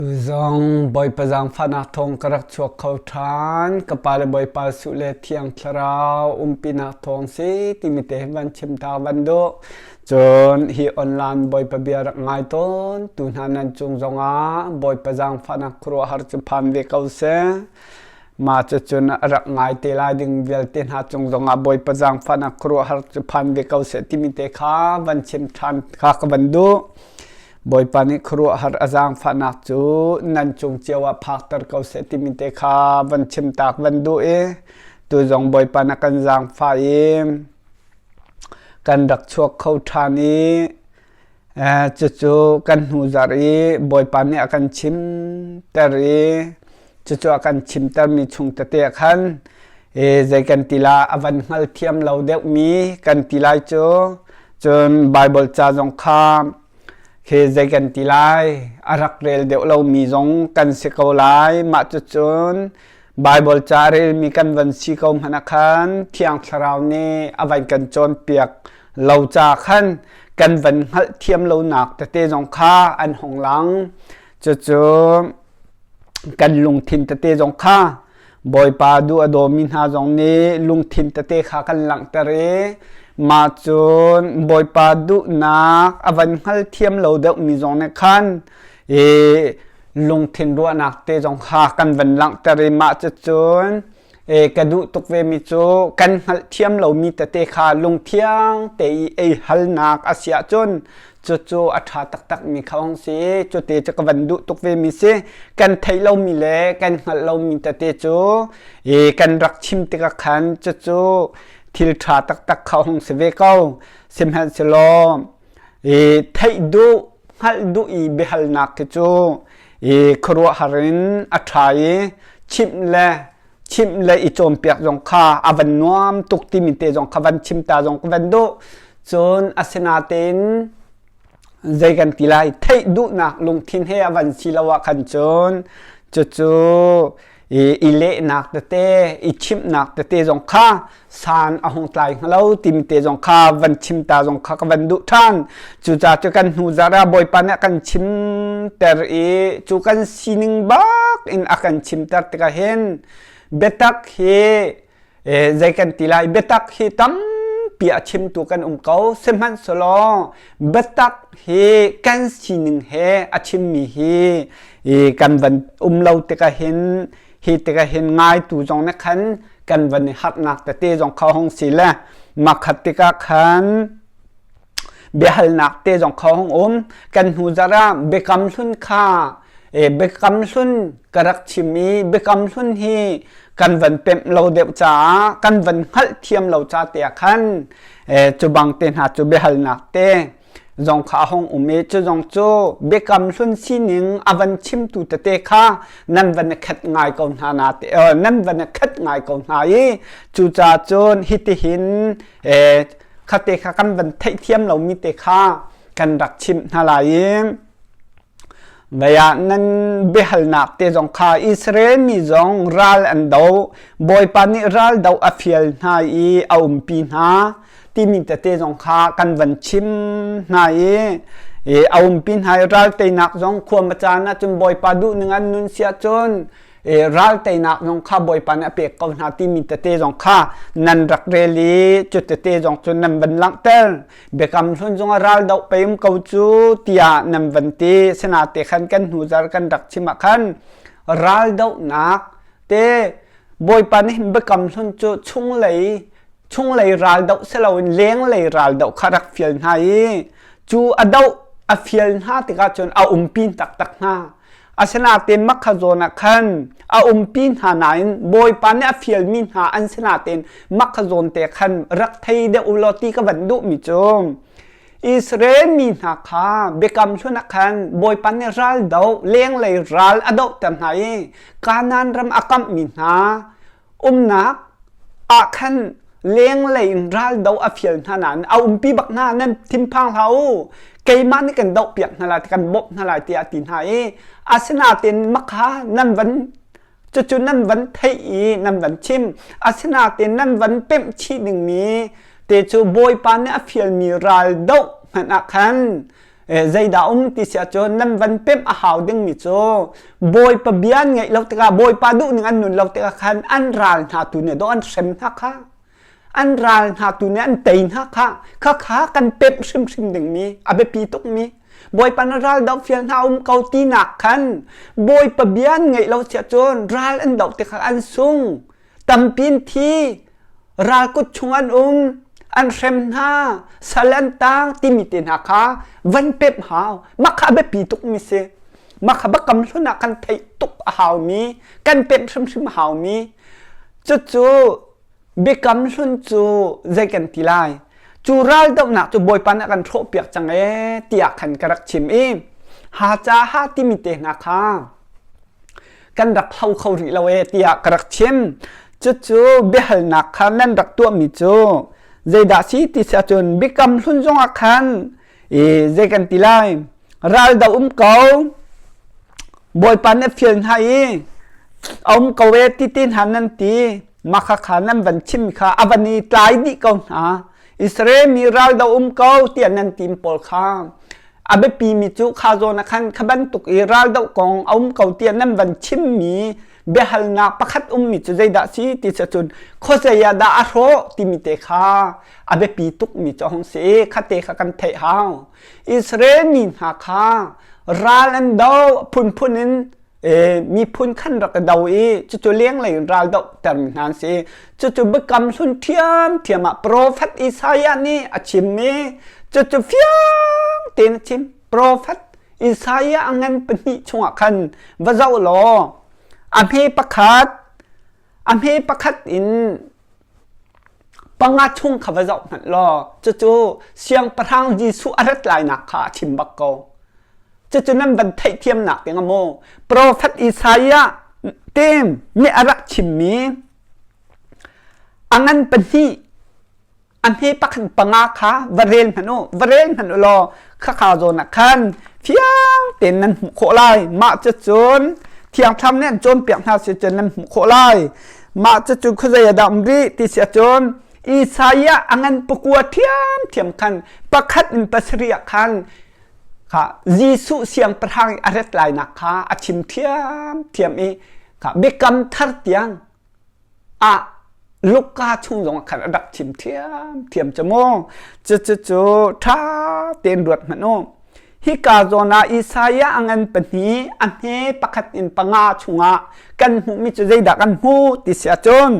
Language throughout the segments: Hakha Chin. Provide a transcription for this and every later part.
Zong Bawipa zaangfahnak thawng ka rak chuak kho ṭhan. Ka pa le Bawipa Suh le Thiang Thlarau umpinak thawng si timi te van chim ta van duh. Cun hi online Bawipa bia rak ngai tawn tu hna nan cung zongah Bawipa zaangfahnak khuaruahhar cu phan ve ko seh. Mah cucun a rak ngai te lai ding vialte hna cung zongah Bawipa zaangfahnak khuaruahhar cu phan ve ko seh timi te kha van chim ṭhan kha ka van duh. Bawipa nih khuaruahhar a zaangfahnak cu nan cung cio ah phakter ko seh timi te kha van chim tak van duh i tu zong Bawipa na kan zaangfah i kan rak chuak kho ṭhan i cucu kan hnu zarh i Bawipa nih a kan chimter i cucu a kan chimtermi chung tete ah khan zei kan ti la a van hngalthiam lo deuhmi kan ti lai cu. Cun Baibal ca zong kha khi zei kan ti lai a rak rel deuh lomi zong kan si ko lai. Mah cucun Baibal ca relmi kan van si ko hmanh ah khan Thiang Thlarau nih a van kan cawnpiak lo ca khan kan van hngalhthiam lonak tete zong kha an hung lang. Cucu kan lungthin tete zong kha Bawipa duh a dawmi hna zong nih lungthin tete kha kan langhter i mah cun Bawipa duhnak a van hngalthiam lo deuhmi zong nih khan i lungthin ruahnak te zong kha kan van langhter i mah cucun ka duh tuk vemi cu kan hngalhthiam lomi tete kha lungthiang te i ei halnak a si ahcun cucu a ṭha taktakmi kha hung si. Cute cu ka van duh tuk vemi si. Kan theih lomi le kan hngalh lomi tete cu kan rak chim tikah khan cucu thil ṭha taktak kha hung si ve ko. Sihmanhsehlaw theih duh hngalh duh i biahalnak khi cu khuaruahhar in a ṭha i chimh le chimh le i cawnpiak zong kha a van nuam tuk timi te zong kha van chim ta zong ka van duh. Cun asinatein zei kan ti lai, theih duhnak lungthin he a van si lo ah khan cun cucu i lehnak tete, i chimhnak tete zong kha san a hung tlai hnga lo timi te zong kha van chim ta zong kha ka van duh ṭhan. Cucaah cu kan hnu zarh ah Bawipa nih a kan chimter i cu kan sining bak in a kan chimter tikah hin biatak hi zei kan ti lai, biatak hi tampi a chimtu kan um ko. Sihmanhsehlaw biatak hi kan sining he a chimmi hi kan van um lo tikah hin, hi tikah hin ngaitu zong nih khan kan van i harnak tete zong kha hung si le makhat tikah khan biahalnak te zong kha hung um. Kan hnu zarh ah biakam hlun kha biakam hlun ka rak chim i biakam hlun hi kan van pemh lo deuh caah, kan van hngalh thiam lo ca te ah khan cu bang te hna cu biahalnak te zong kha a hung um i cu zong cu biakam hlun sining a van chimtu tete kha nan van khat ngai ko hna na te nan van khat ngai ko hna i cucaah cun hitihin khate kha kan van theihthiam lomi te kha kan rak chimh hna lai i vei ah nan biahalnak te zong kha Israel mi zong ral an do, Bawipa nih ral do a fial hna i a umpi hna timi tete zong kha kan van chim hna i a umpi hna i ral teinak zong khua caan ahcun Bawipa duh ning an nun si ahcun ral teinak zong kha Bawipa nih a pek ko hna timi tete zong kha nan rak rel i cu tete zong cu nan van langhter. Biakam Hlun zong ah ral doh pei um ko cu tiah nan van ti. Sinate khan kan hnu zar kan rak chim ah khan ral dohnak te Bawipa nih hin Biakam Hlun cu chunglei chunglei ral doh si loin lenglei ral doh kha rak fial hna i cu a doh a fial hna tikah cun a umpi taktak hna. Asinain Makha zawn ah khan a umpi hna nain Bawipa nih a fialmi hna an si nain Makha zawn te khan rak thei deuh u law ti ka van duhmi cu Israel mi hna kha biakam hlun ah khan Bawipa nih ral doh lenglei ral a dohter hna i Kanaan ram a kamhmi hna umnak ah khan lenglei in ral do a fial hna nain a umpi bak hna. Nan thinphang hlah u, keimah nih kan dohpiak hna lai, kan bawmh hna lai tiah a ti hna i asinain makha nan van cucu nan van theih i nan van chim. Asinain nan van pemh chih dingmi te cu Bawipa nih a fialmi ral doh hmanh ah khan. Zeidah um ti si ahcun nan van pemh a hau dingmi cu Bawipa bia an ngaih lo tikah Bawipa duhning an nun lo tikah khan an ral hna tu nih dawh an hrem hna kha. An ral hna tu nih an tei hna kha. Khakha kan pemh hrimhrim dingmi a biapi tukmi. Bawipa na ral doh fial hna um ko tinak khan Bawipa bia an ngaih lo si ahcun ral an doh tikah an sung. Tampi in thi, ral kut chung an um, an hrem hna, sal an tang timi te hna kha van pemh hau. Mah kha a biapi tukmi si. Mah kha biakam hlun ah kan theih tuk a haumi, kan pemh hrimhrim a haumi. Cucu biakam hlun cu zei kan ti lai? Cu raldohnak cu Bawipa nih a kan hrawhpiak cang ee tiah khan ka rak chim i ha ca ha timi te hna kha kan rak hlo kho rih lo ee tiah ka rak chim. Cucu biahalnak kha nan rak tuahmi cu zeidah si ti si ahcun biakam hlun zongah khan i zei kan ti lai ral do um ko Bawipa nih a fial hna i a um ko ee ti ti hna nan ti mah kha kha nan van chim kha a van i tlai dih ko hna Israel mi ral do um ko tiah nan tim pawl kha a biapimi cu kha zawn ah khan kha bantuk i raldoh kong a um ko tiah nan van chimmi biahalnak pakhat ummi cu zeidah si ti cun khuazei ah dah a hrawh timi te kha a biapi tukmi cu a hung si i khate kha kan theih hau. Israel mi hna kha ral an do phunphun in miphun khan rak i do i cucu lenglei in ral dohtermi hna an si. Cucu biakam hlun ṭhiamṭhiam ah profet Isaiah nih a chim i cucu fiang tein a chim. Profet Isaiah a ngan pahnih chungah khan va zoh law a hme pakhat a hme pakhat in panga chung kha va zoh hmanh law cucu siangpahrang Jesuh a rat lainak kha a chim bak ko. Cucu nan van theihthiamnak ding a maw? Profet Isaiah te nih a rak chimmi a ngan pahnih a hme pakhat panga kha va rel hmanh u va rel hmanh u law khakha zawn ah khan fiang tein nan hmuh khawh lai mah cucun thiang thlam nih an cawnpiak hna si cun nan hmuh khawh lai mah cucu khuazei ah dah um rih ti si ahcun Isaiah a ngan pakua ṭhiamṭhiam khan pakhat in pasarih ah khan kha Jesuh siangpahrang i a rat lainak kha a chim ṭhiamṭhiam i kha biakam thar tiang ah Luka chung zong ah khan a rak chim ṭhiamṭhiam cu mu. Cucu ṭha tein ruat hmanh u. Hika zawn ah Isaiah a ngan pahnih a hme pakhat in panga chungah kan hmuhmi cu zeidah kan hmuh ti si ahcun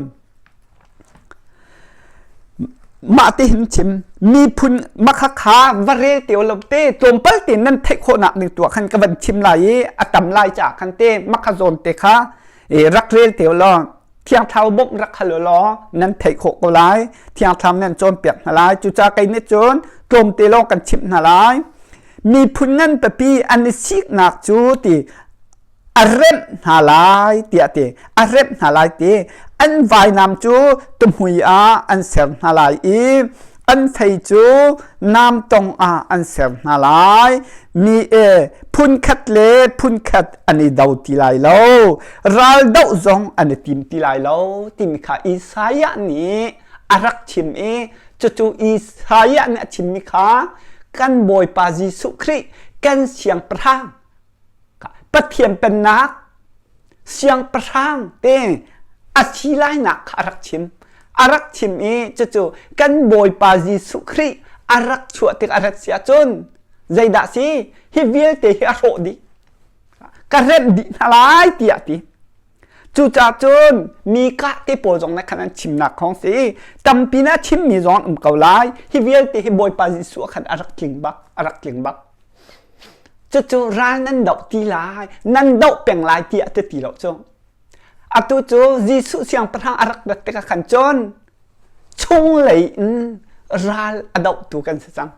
mah ti hin chim miphun makhakha va rel te lo te tlawmpal te nan theih khawhnak ding tu ah khan ka van chim lai i a tam lai caah khan te makha zawn te kha rak rel te law Thiang Thlarau bawmh rak hal u law nan theih khawh ko lai. Thiang Thlarau nan cawnpiak hna lai. Cucaah kei nih cun tlawmte lawng kan chimh hna lai. Miphun ngan pipi an i siknak cu ti a remh hna lai tiah ti a remh hna lai ti an vainam cu tuhmui ah an ser hna lai i an fei cu namtong ah an ser hna lai mi e phunkhat le phunkhat an i do ti lai lo ral doh zong an i tim ti lai lo timi kha Isaiah nih a rak chim i cucu Isaiah nih a chimmi kha kan Bawipa Jesuh Khrih kan siangpahrang Pathian pennak siangpahrang te a si lainak kha a rak chim. A rak chim i cucu kan Bawipa Jesuh Khrih a rak chuah tik a rat si ahcun zeidah si hi vialte hi a hrawh dih. Ka remh dih hna lai tiah ti. Cucaah cun mi kah te pawl zong nih khan an chimnak khong si. Tampi na chimmi zong an um ko lai. Hi vialte hi Bawipa Jesuh khan a rak tling bak, a rak tling bak. Cucu ral nan doh ti lai, nan doh peng lai tiah ti ti lo cu. Atu cu Jesuh siangpahrang a rak rat tikah khan cun chunglei in ral a dohtu kan si cang.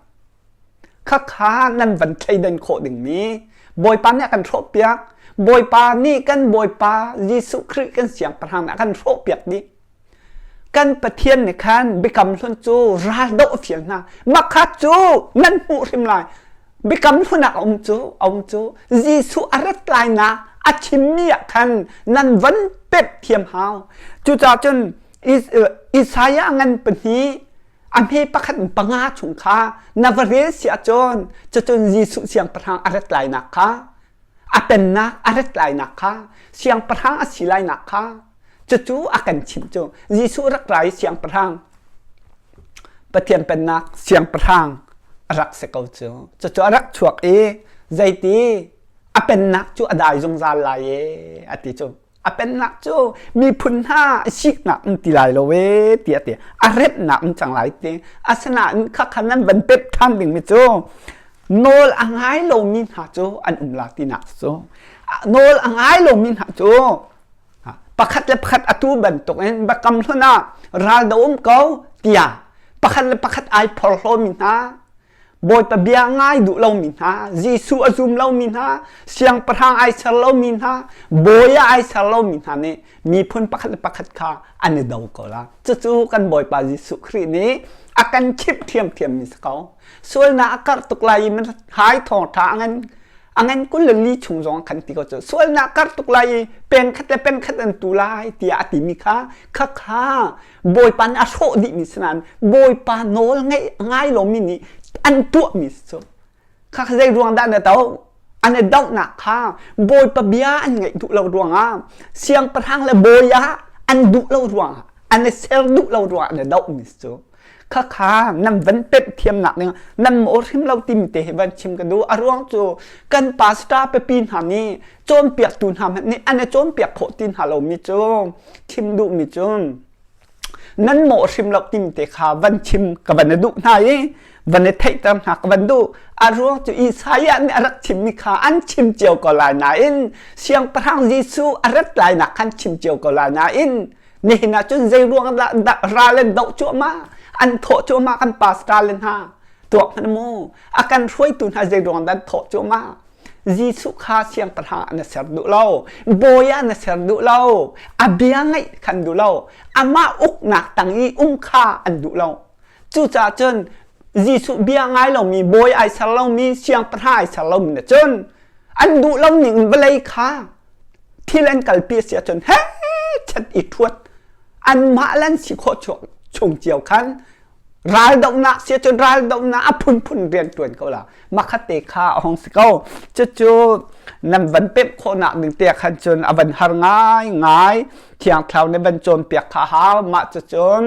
Khakha nan van thleidan khawh dingmi Bawipa nih a kan hrawhpiak. Bawipa nih kan Bawipa Jesuh Khrih kan siangpahrang nih a kan hrawhpiak dih. Kan Pathian nih khan biakam hlun cu ral doh a fial hna. Mah kha cu nan hmuh hrim lai. Biakam hlun ah a um cu, a um cu. Jesuh a rat lainak a chimmi ah khan nan van pemh thiam hau. Cucaah cun Isaiah ngan pahnih. A hme pakhat in panga chung kha na va rel si ahcun cucun Jesuh siangpahrang a rat lainak kha a pennak a rat lainak kha siangpahrang a si lainak kha cucu a kan chimh cu Jesuh rak ra i siangpahrang Pathian pennak siangpahrang a rak si ko cu cucu a rak chuak i zeiti a pennak cu a dai zungzal lai e a ti cu a pennak cu miphun hna siknak um ti lai lo e tiah ti a remnak um cang lai ti asinain khakha nan van pep ṭhan dingmi cu nawl a ngai lomi hna cu an um la tinak cu nawl a ngai lomi hna cu pakhat le pakhat atu bantuk in biakam hlun ah ral do um ko tiah pakhat le pakhat ai phorhlawmi hna Bawipa bia ngai duh lomi hna, Jesuh a zum lomi hna, siangpahrang ai ser lomi hna, bawi ah ai ser lomi hna nih miphun pakhat le pakhat kha an i do ko la. Cucu kan Bawipa Jesuh Khrih nih a kan chimh ṭhiamṭhiammi si ko. Sualnak a karh tuk lai i hai thawngṭha a ngan a ngan 22 chung zong khan ti ko cu sualnak karh tuk lai i peng khat le peng khat an tu lai tiah a timi kha khakha Bawipa nih a hrawh dihmi si nain Bawipa nawl ngeih ngai lomi nih an tuahmi si cu. Kha zei ruang dah na doh? An i dohnak kha Bawipa bia an ngaih duh lo ruangah siangpahrang le bawi ah an duh lo ruangah an i ser duh lo ruangah an i dohmi si cu. Khakha nan van pemh thiamnak ding nan maw hrim lo timi te hi van chim ka duh. A ruang cu kan pastor pipi hna nih cawnpiaktu hna hmanh nih an i cawnpiak khawh ti hna lomi cu chim duhmi cu nan mawh hrim lo tim te kha van chim ka van i duh hna i van i theihter hna ka van duh a ruang cu Isaiah nih a rak chimmi kha an chim cio ko lai nain siangpahrang Jesuh a rat lainak khan chim cio ko lai nain nihin ah cun zei ruang dah ral an doh cuahmah an thawh cuahmah kan pastor le hna tuak hmanh mu a kan hruaitu hna zei ruang dah an thawh cuahmah Jesuh kha siangpahrang ah na ser duh lo, bawi ah na ser duh lo, a bia ngaih khan duh lo, amah uknak tang i um kha an duh lo. Cucaah cun Jesuh bia ngai lomi, bawi ai ser lomi, siangpahrang ai ser lomi na cun an duh lo ning in vawlei kha thil an kalpi a si ahcun he chat i ṭhuat anmah lan si khawh chung cio khan Raldohnak si ahcun raldohnak a phunphun rian ṭuan ko la. Makhat te kha a hung si ko. Cucu nan van pemh khawhnak ding te khan cun a van har ngai ngai. Thiang Thlarau nih van cawnpiak kha hau. Mah cucun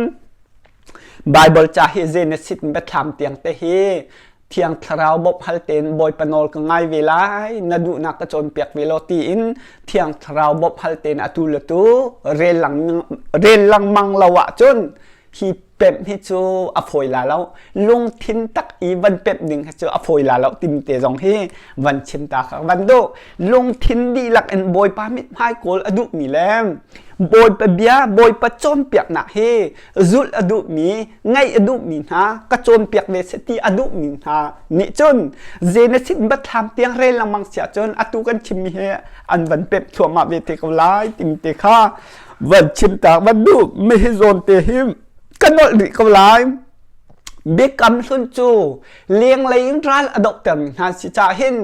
Bible ca hi Genesis biathlam tiang te hi Thiang Thlarau bawmh hal tein Bawipa nawl ka ngai ve lai, na duhnak ka cawnpiak ve law tiin Thiang Thlarau bawmh hal tein atu le tu rel lengmang lo ahcun hi pemh hi cu a fawi la lo lungthin tak i van pemh ding hi cu a fawi la lo timi te zong hi van chim ta kha van duh lungthin dihlak in bawipa mithmai kawl a duhmi le bawipa bia bawipa cawnpiaknak hi zulh a duhmi ngaih a duhmi hna ka cawnpiak ve seh ti a duhmi hna nih cun Genesis biathlam tiang rel lengmang si ahcun atu kan chimmi hi an van pemh thluahmah ve te ko lai timi te kha van chim tak van duh mi hi zawn te hi ka nolh rih ko lai biakam hlun cu lenglei in ral a dohter mi hna si ca hin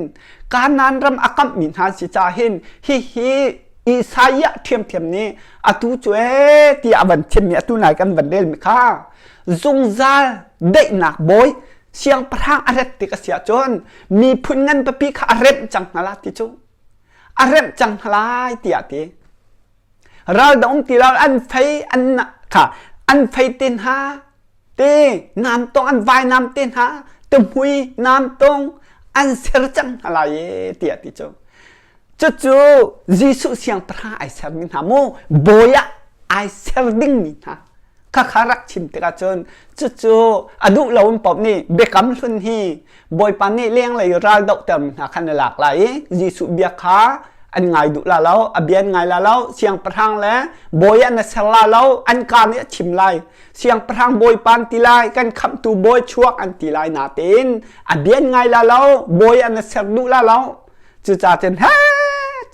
Kanaan ram a kamh mi hna si ca hin hihi Isaiah ṭhiamṭhiam nih atu cu ee tiah a van chimmi atu nai kan van rel mi kha zungzal daihnak bawi siangpahrang a rat tik a si ahcun miphun ngan pipi kha a remh cang hna la ti cu a remh cang hna lai tiah ti Ral da um ti lo an fei an kha an fei te hna te nam tong an vainam te hna tuhmui nam tong an ser cang hna lai e tiah ti cu cucu Jesuh siangpahrang ai sermi hna mu bawi ah ai ser dingmi hna Khakha rak chim tikah cun cucu a duh lo in paoh nih biakam hlun hi Bawipa nih lenglei ral dohter mi hna khan a lak lai i Jesuh bia kha an ngai duh la lo, a bia an ngai la lo, siangpahrang le bawi ah na ser la lo, an kaa nih a chim lai. Siangpahrang bawipa an ti lai, kan khamhtu bawi chuak an ti lai natein a bia an ngai la lo, bawi ah na ser duh la lo. Cucaah cun he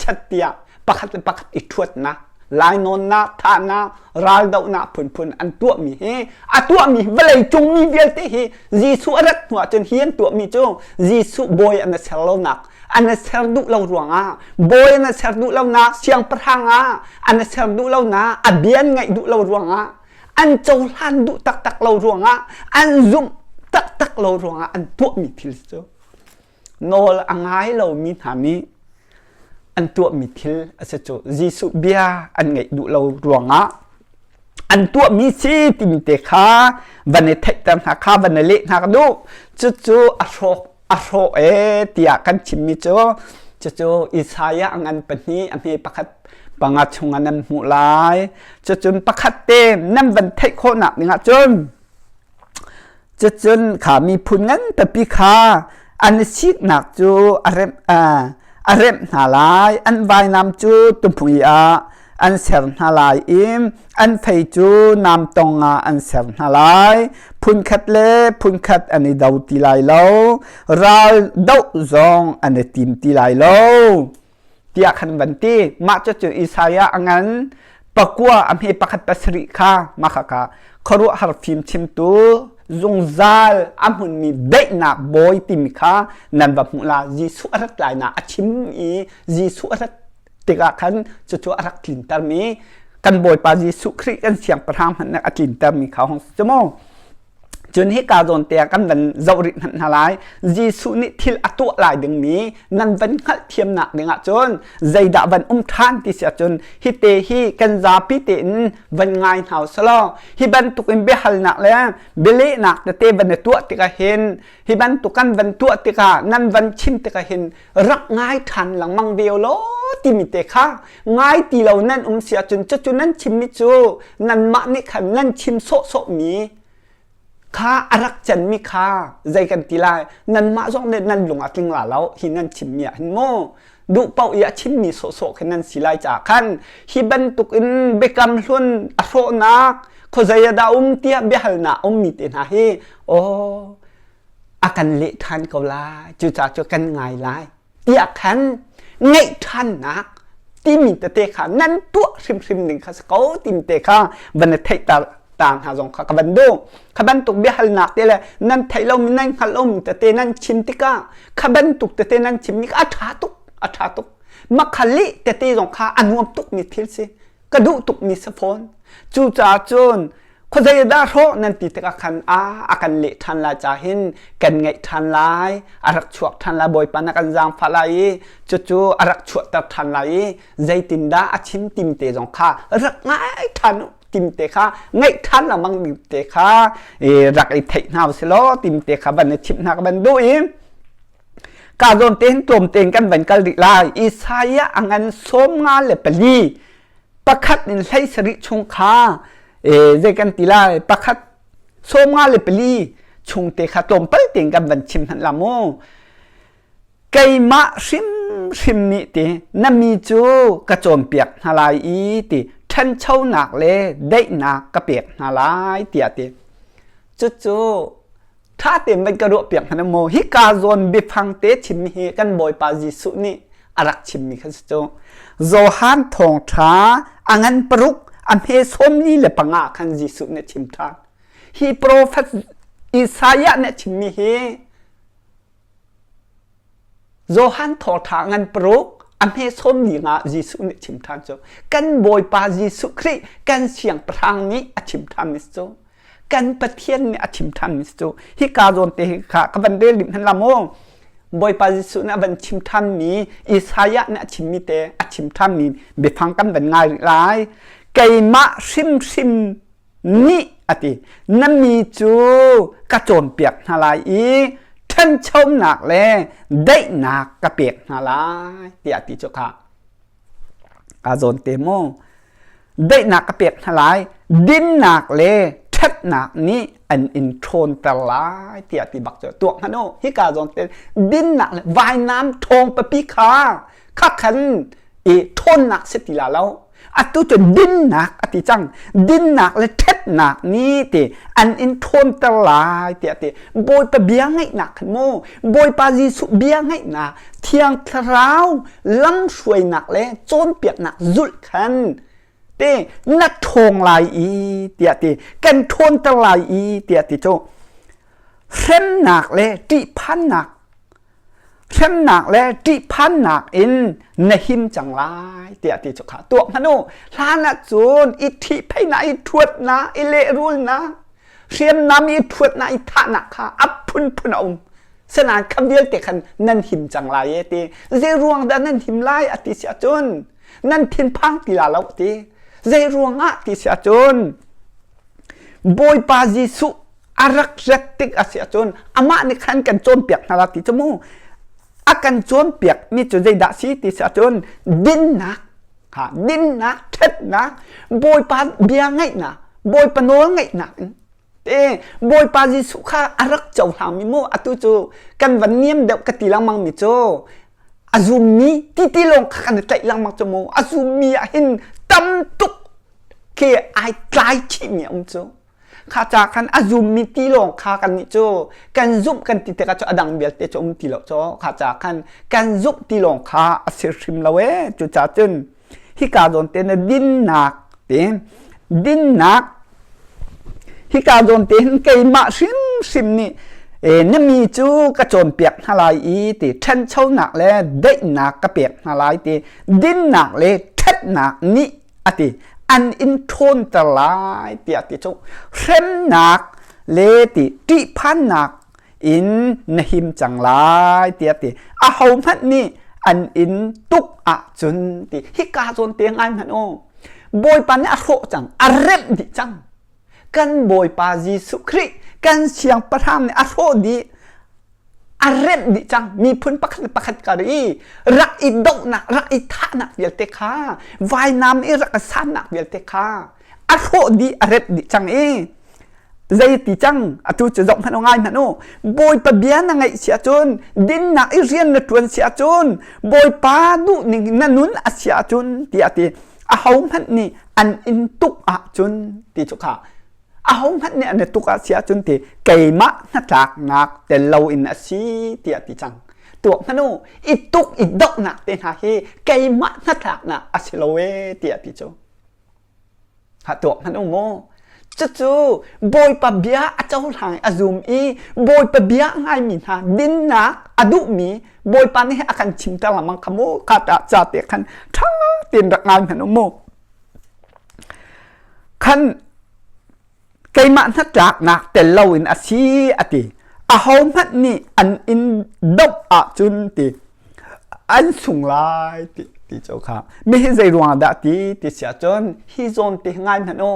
chat tiah pakhat le pakhat i ṭhuatnak lainawnnak thahnak raldohnak phunphun an tuahmi hi a tuahmi vawlei cung mi vialte hi Jesuh a rat hnu ahcun hi an tuahmi cu Jesuh bawi an ser lonak an ser duh lo ruangah bawi an ser duh lonak siangpahrang ah an ser duh lonak a bia an ngaih duh lo ruangah. An cohlan duh taktak lo ruangah an zumh taktak lo ruangah an tuahmi thil cu nawl a ngai lomi hna nih an tuahmi thil a si cu. Jesuh bia an ngaih duh lo ruangah an tuahmi si timi te kha van i theihter hna kha van i leh hna ka duh. Cucu a hrawk a hrawh ee tiah kan chimmi cu cucu Isaiah a ngan pahnih a hme pakhat panga chungah nan hmuh lai. Cucun pakhat te nan van theih khawhnak dingah cun Cucun kha miphun ngan pipi kha an i siknak cu a remh, a remh hna lai. An vainam cu tuhmui ah an ser hna lai i an fei cu namtong ah an ser hna lai. Phunkhat le phunkhat an i do ti lai lo. Ral doh zong an i tim ti lai lo. Tiah khan van ti. Mah cucu Isaiah a ngan pakua a hme pakhat pasarih kha mah khakha khuaruahhar fim chimtu zungzal a hmunmi daihnak bawi timi kha nan va hmuh la. Jesuh a rat lainak a chim i Jesuh a rat tikah khan cucu a rak tlintermi kan Bawipa Jesuh Khrih kan siangpahrang hmanh a tlintermi kha hong si cu mu. Cun hika zawn te ah kan van zoh rih hmanh hna lai. Jesuh nih thil a tuah lai dingmi nan van hngalhthiamnak ding ahcun zeidah van um ṭhan ti si ahcun hi te hi kan zapi tein van ngai hna usalaw hi bantukin biahalnak le bialehnak tete van i tuah tikah hin hi bantuk kan van tuah tikah nan van chim tikah hin rak ngai ṭhan lengmang ve law timi te kha ngai ti lo nan um si ahcun cucu nan chimmi cu nanmah nih khan nan chim sawhsawhmi kha a rak canmi kha zei kan ti lai nanmah zong nih nan lung a tling la lo hi nan chimmi ah hin mu duh paoh i a chimmi sawhsawh khi nan si lai caah khan hi bantuk in biakam hlun a hrawhnak khuazei ah dah um tiah biahalnak ummi te hna hi aw a kan leh ṭhan ko lai cucaah cu kan ngai lai tiah khan ngaih ṭhannak timi tete kha nan tuah hrimhrim ding kha si ko timi te kha van i theihter ta hna zong kha ka van duh. Kha bantuk biahalnak te le nan theih lomi nan hngalh lomi tete nan chim tikah kha bantuk tete nan chimmi kha a ṭha tuk a ṭha tuk. Makhali tete zong kha a nuam tukmi thil si. Ka duh tukmi si fawn. Cucaah cun khuazei dah hrawh nan ti tikah khan a a kan leh ṭhan lai ca hin kan ngaih ṭhan lai a rak chuak ṭhan lai Bawipa na kan zaangfah lai i cucu a rak chuahter ṭhan lai i zeitindah a chim tim te zong kha rak ngai ṭhan u tim te kha ngaih ṭhan lengmang ding te kha rak i theih hna usih law tim te kha van i chimh hna ka van duh i ka zawn te hin tlawm tein kan van kal rih lai Isaiah a ngan 54 pakhat in 17 chung kha zei kan ti lai pakhat 54 chung te kha tlawmpal tein kan van chim hmanh la mu keimah hrimhrim nih ti na mi cu ka cawnpiak hna lai i ti ṭhanchonak le daihnak ka pek hna lai tiah ti cucu ṭha tein van ka ruahpiak hmanh maw hika zawn biafang te chimmi hi kan Bawipa Jesuh nih a rak chimmi kha si cu Johan thawngṭha a ngan paruk a hme 45 khan Jesuh nih a chim ṭhan hi profet Isaiah nih a chimmi hi Johan thawngṭha ngan paruk a hme 45 Jesuh nih chim ṭhan cu kan Bawipa Jesuh Khrih kan siangpahrang nih a chim ṭhanmi si cu kan Pathian nih a chim ṭhanmi si cu hika zawn te hi kha ka van rel ding hmanh la mu Bawipa Jesuh nih a van chim ṭhanmi Isaiah nih a chimmi te a chim ṭhanmi biafang kan van ngai rih lai keimah hrimhrim nih a ti na mi cu ka cawnpiak hna lai i ṭhanchonak le daihnak ka pek hna lai tiah ti cu kha Aa zawn te mu. Daihnak ka pek hna lai, dinnak le ṭhatnak nih an in ṭhawnter lai tiah ti bak cu tuak hmanh u. Hika zawn te dinnak le vainam ṭhawng papi kha kha khan i ṭhawnnak si ti la lo. Atu cu dinnak a ti cang. Dinnak le ṭhatnak nih ti an in ṭhawnter lai tiah ti. Bawipa bia ngaihnak khan mu. Bawipa Jesuh bia ngaihnak Thiang Thlarau lamhruainak le cawnpiaknak zulh khan te na ṭhawng lai i tiah ti kan ṭhawnter lai i tiah ti cu hremnak le ṭihphannak. Hremnak le ṭihphannak in na him cang lai tiah ti cu kha tuak hmanh u. Hlan ah cun i ṭhihpheihnak, i ṭhuatnak, i lehrulnak, hriamnam i ṭhuatnak, i thahnak kha a phunphun a um. Sinain kha vialte khan nan him cang lai e ti. Zei ruang dah nan him lai a ti si ahcun nan thinphang ti la lo ti. Zei ruang ah ti si ahcun Bawipa Jesuh a rak rat tik a si ahcun amah nih khan kan cawnpiak hna la ti cu mu. A kan cawnpiak mi cu zeidah si ti si ahcun dinnak, ha, dinnak, ṭhatnak, Bawipa bia ngaihnak, Bawipa nawl ngaihnak in te Bawipa Jesuh kha a rak cohlang mi mu atu cu kan van niam deuh ka ti lengmang mi cu a zummi ti ti lawng kha kan i tlaih lengmang cu mu a zummi ah hin tam tuk khi ai tlai chihmi a um cu kha ca khan a zummi ti lawng kha kan nih cu kan zumh kan ti tikah cu a dang vialte cu um ti lo cu kha ca khan kan zumh ti lawng kha a si hrim lo ee cu ca cun hika zawn te na dinnak te dinnak hika zawn te hin keimah hrimhrim nih na mi cu ka cawnpiak hna lai i ti ṭhanchonak le daihnak ka pek hna lai ti dinnak le ṭhatnak nih a ti an in ṭhawnter lai tiah ti cu hremnak le ti ṭihphannak in na him cang lai tiah ti ahohmanh nih an in tuk ahcun ti hika zawn te ngai hmanh u Bawipa nih a hrawh cang a remh dih cang kan Bawipa Jesuh Khrih kan siangpahrang nih a hrawh dih a remh dih cang miphun pakhat le pakhat kar i rak i dohnak rak i thahnak vialte kha vainam i rak i sannak vialte kha a hrawh dih a remh dih cang i zei ti cang atu cu zoh hmanh u ngai hmanh u bawipa bia na ngaih si ahcun dinnak i rian na ṭuan si ahcun bawipa duh ning na nun a si ahcun tiah ti ahohmanh nih an in tuk ahcun ti cu kha ahohmanh nih an i tuk ah si ahcun ti keimah hnatlaknak tel loin a si tiah ti cang tuak hmanh u i tuk i dohnak te hna hi keimah hnatlaknak a si lo ee tiah ti cu ha tuak hmanh u mu cucu Bawipa bia a cohlang i a zum i Bawipa bia a ngaimi hna dinnak a duhmi Bawipa nih a kan chimter lengmang kha mu kha ta ca te khan ṭha tein rak ngai hmanh u mu Khan keimah hnatlaknak tel loin a si a ti. Ahohmanh nih an in doh ahcun ti an sung lai ti ti cu kha mi hi zei ruang dah ti ti si ahcun hi zawn te ngai hmanh u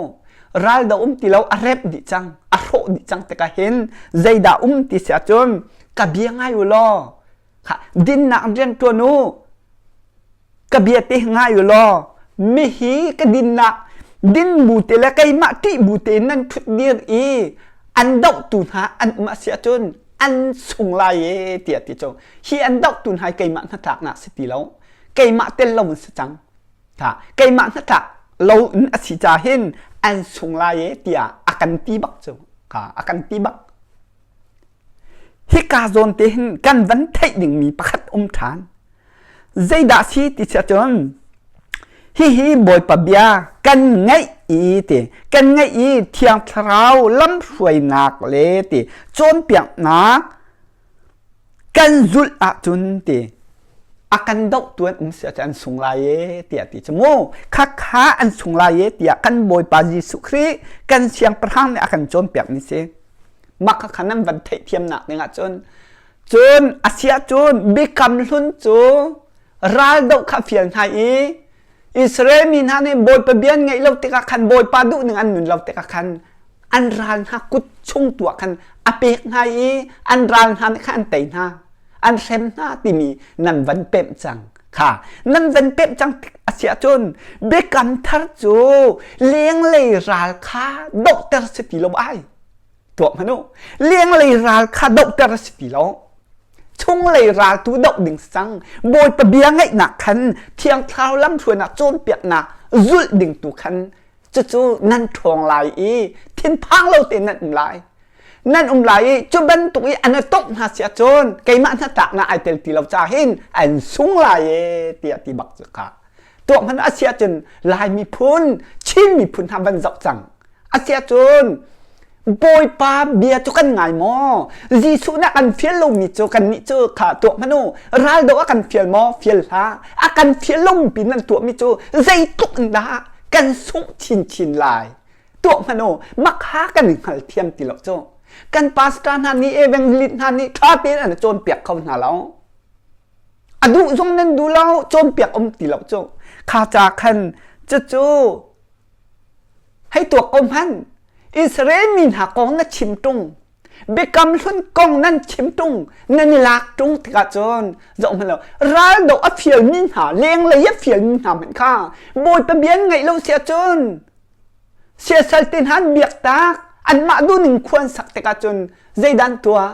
ral do um ti lo a rep dih cang a hrawh dih cang tikah hin zeidah um ti si ahcun ka bia ngai u law kha dinnak rian ṭuan u Ka bia te ngai u law mihi ka dinnak din bu te le keimah ṭih bu te nan ṭhut dir i an dohtu hna an um a si ahcun an sung lai e tiah ti cu hi an dohtu hna hi keimah hnatlaknak si ti lo keimah tel lo in si cang ha keimah hnatlak lo in a si ca hin an sung lai e tiah a kan ti bak cu ha a kan ti bak Hika zawn te hin kan van theih dingmi pakhat um ṭhan. Zeidah si ti si ahcun hihi Bawipa bia kan ngaih i ti kan ngaih i Thiang Thlarau lamhruainak le ti cawnpiaknak kan zulh ahcun ti a kan dohtu an um si ahcun an sung lai e tiah ti cu mu khakha an sung lai e tiah kan Bawipa Jesuh Khrih kan Siangpahrang nih a kan cawnpiak mi si. Mah kha nan van theihthiamnak ding ahcun cun a si ahcun biakam hlun cu raldoh kha fial hna i Israel mi hna nih Bawipa bia an ngaih lo tikah khan Bawipa duhning an nun lo tikah khan an ral hna kut chung tu ah khan a pek hna i an ral hna nih khan an tei hna an hrem hna timi nan van pemh cang kha nan van pemh cang a si ahcun biakam thar cu lenglei ral kha dohter si ti lo ai Tuah hmanh u. Lenglei ral kha dohter a si ti lo. Chunglei ral tu doh ding si cang. Bawipa bia ngaihnak khan Thiang Thlarau lamhruainak cawnpiaknak zulh ding tu khan cucu nan ṭhawng lai i thinphang lo tein nan um lai. Nan um lai i cu bantuk i an i tongh hna si ahcun keimah hnatlaknak ai tel ti lo ca hin an sung lai e tiah ti bak cu kha. Tuah hmanh a si ahcun Lai miphun, Chin miphun hna van zoh cang. A si ahcun. Bawipa bia cu kan ngai maw? Jesuh nih a kan fial lomi cu kannih cu kha tuah hmanh u. Raldoh a kan fial maw? Fial hlah. A kan fial lomi pin nan tuahmi cu zeitluk in dah kan sungh chinchin lai. Tuah hmanh u. Makha kan i hngalthiam ti lo cu. Kan pastor hna nih evangelist hna nih ṭha tein an cawnpiak kho hna lo. A duh zong nan duh lo, cawnpiak um ti lo cu. Kha ca khan cucu Hei tuak ko hmanh. Israel mi hna kong na chim ṭung. Biakam hlun kong nan chim ṭung, nan i lak ṭung tikah cun zoh hmanh lo raldoh a fialmi hna lenglei a fialmi hna hmanh kha Bawipa bia an ngaih lo si ahcun siasal te hna an biak tak anmah duhning khua an sak tikah cun zeidah an tuah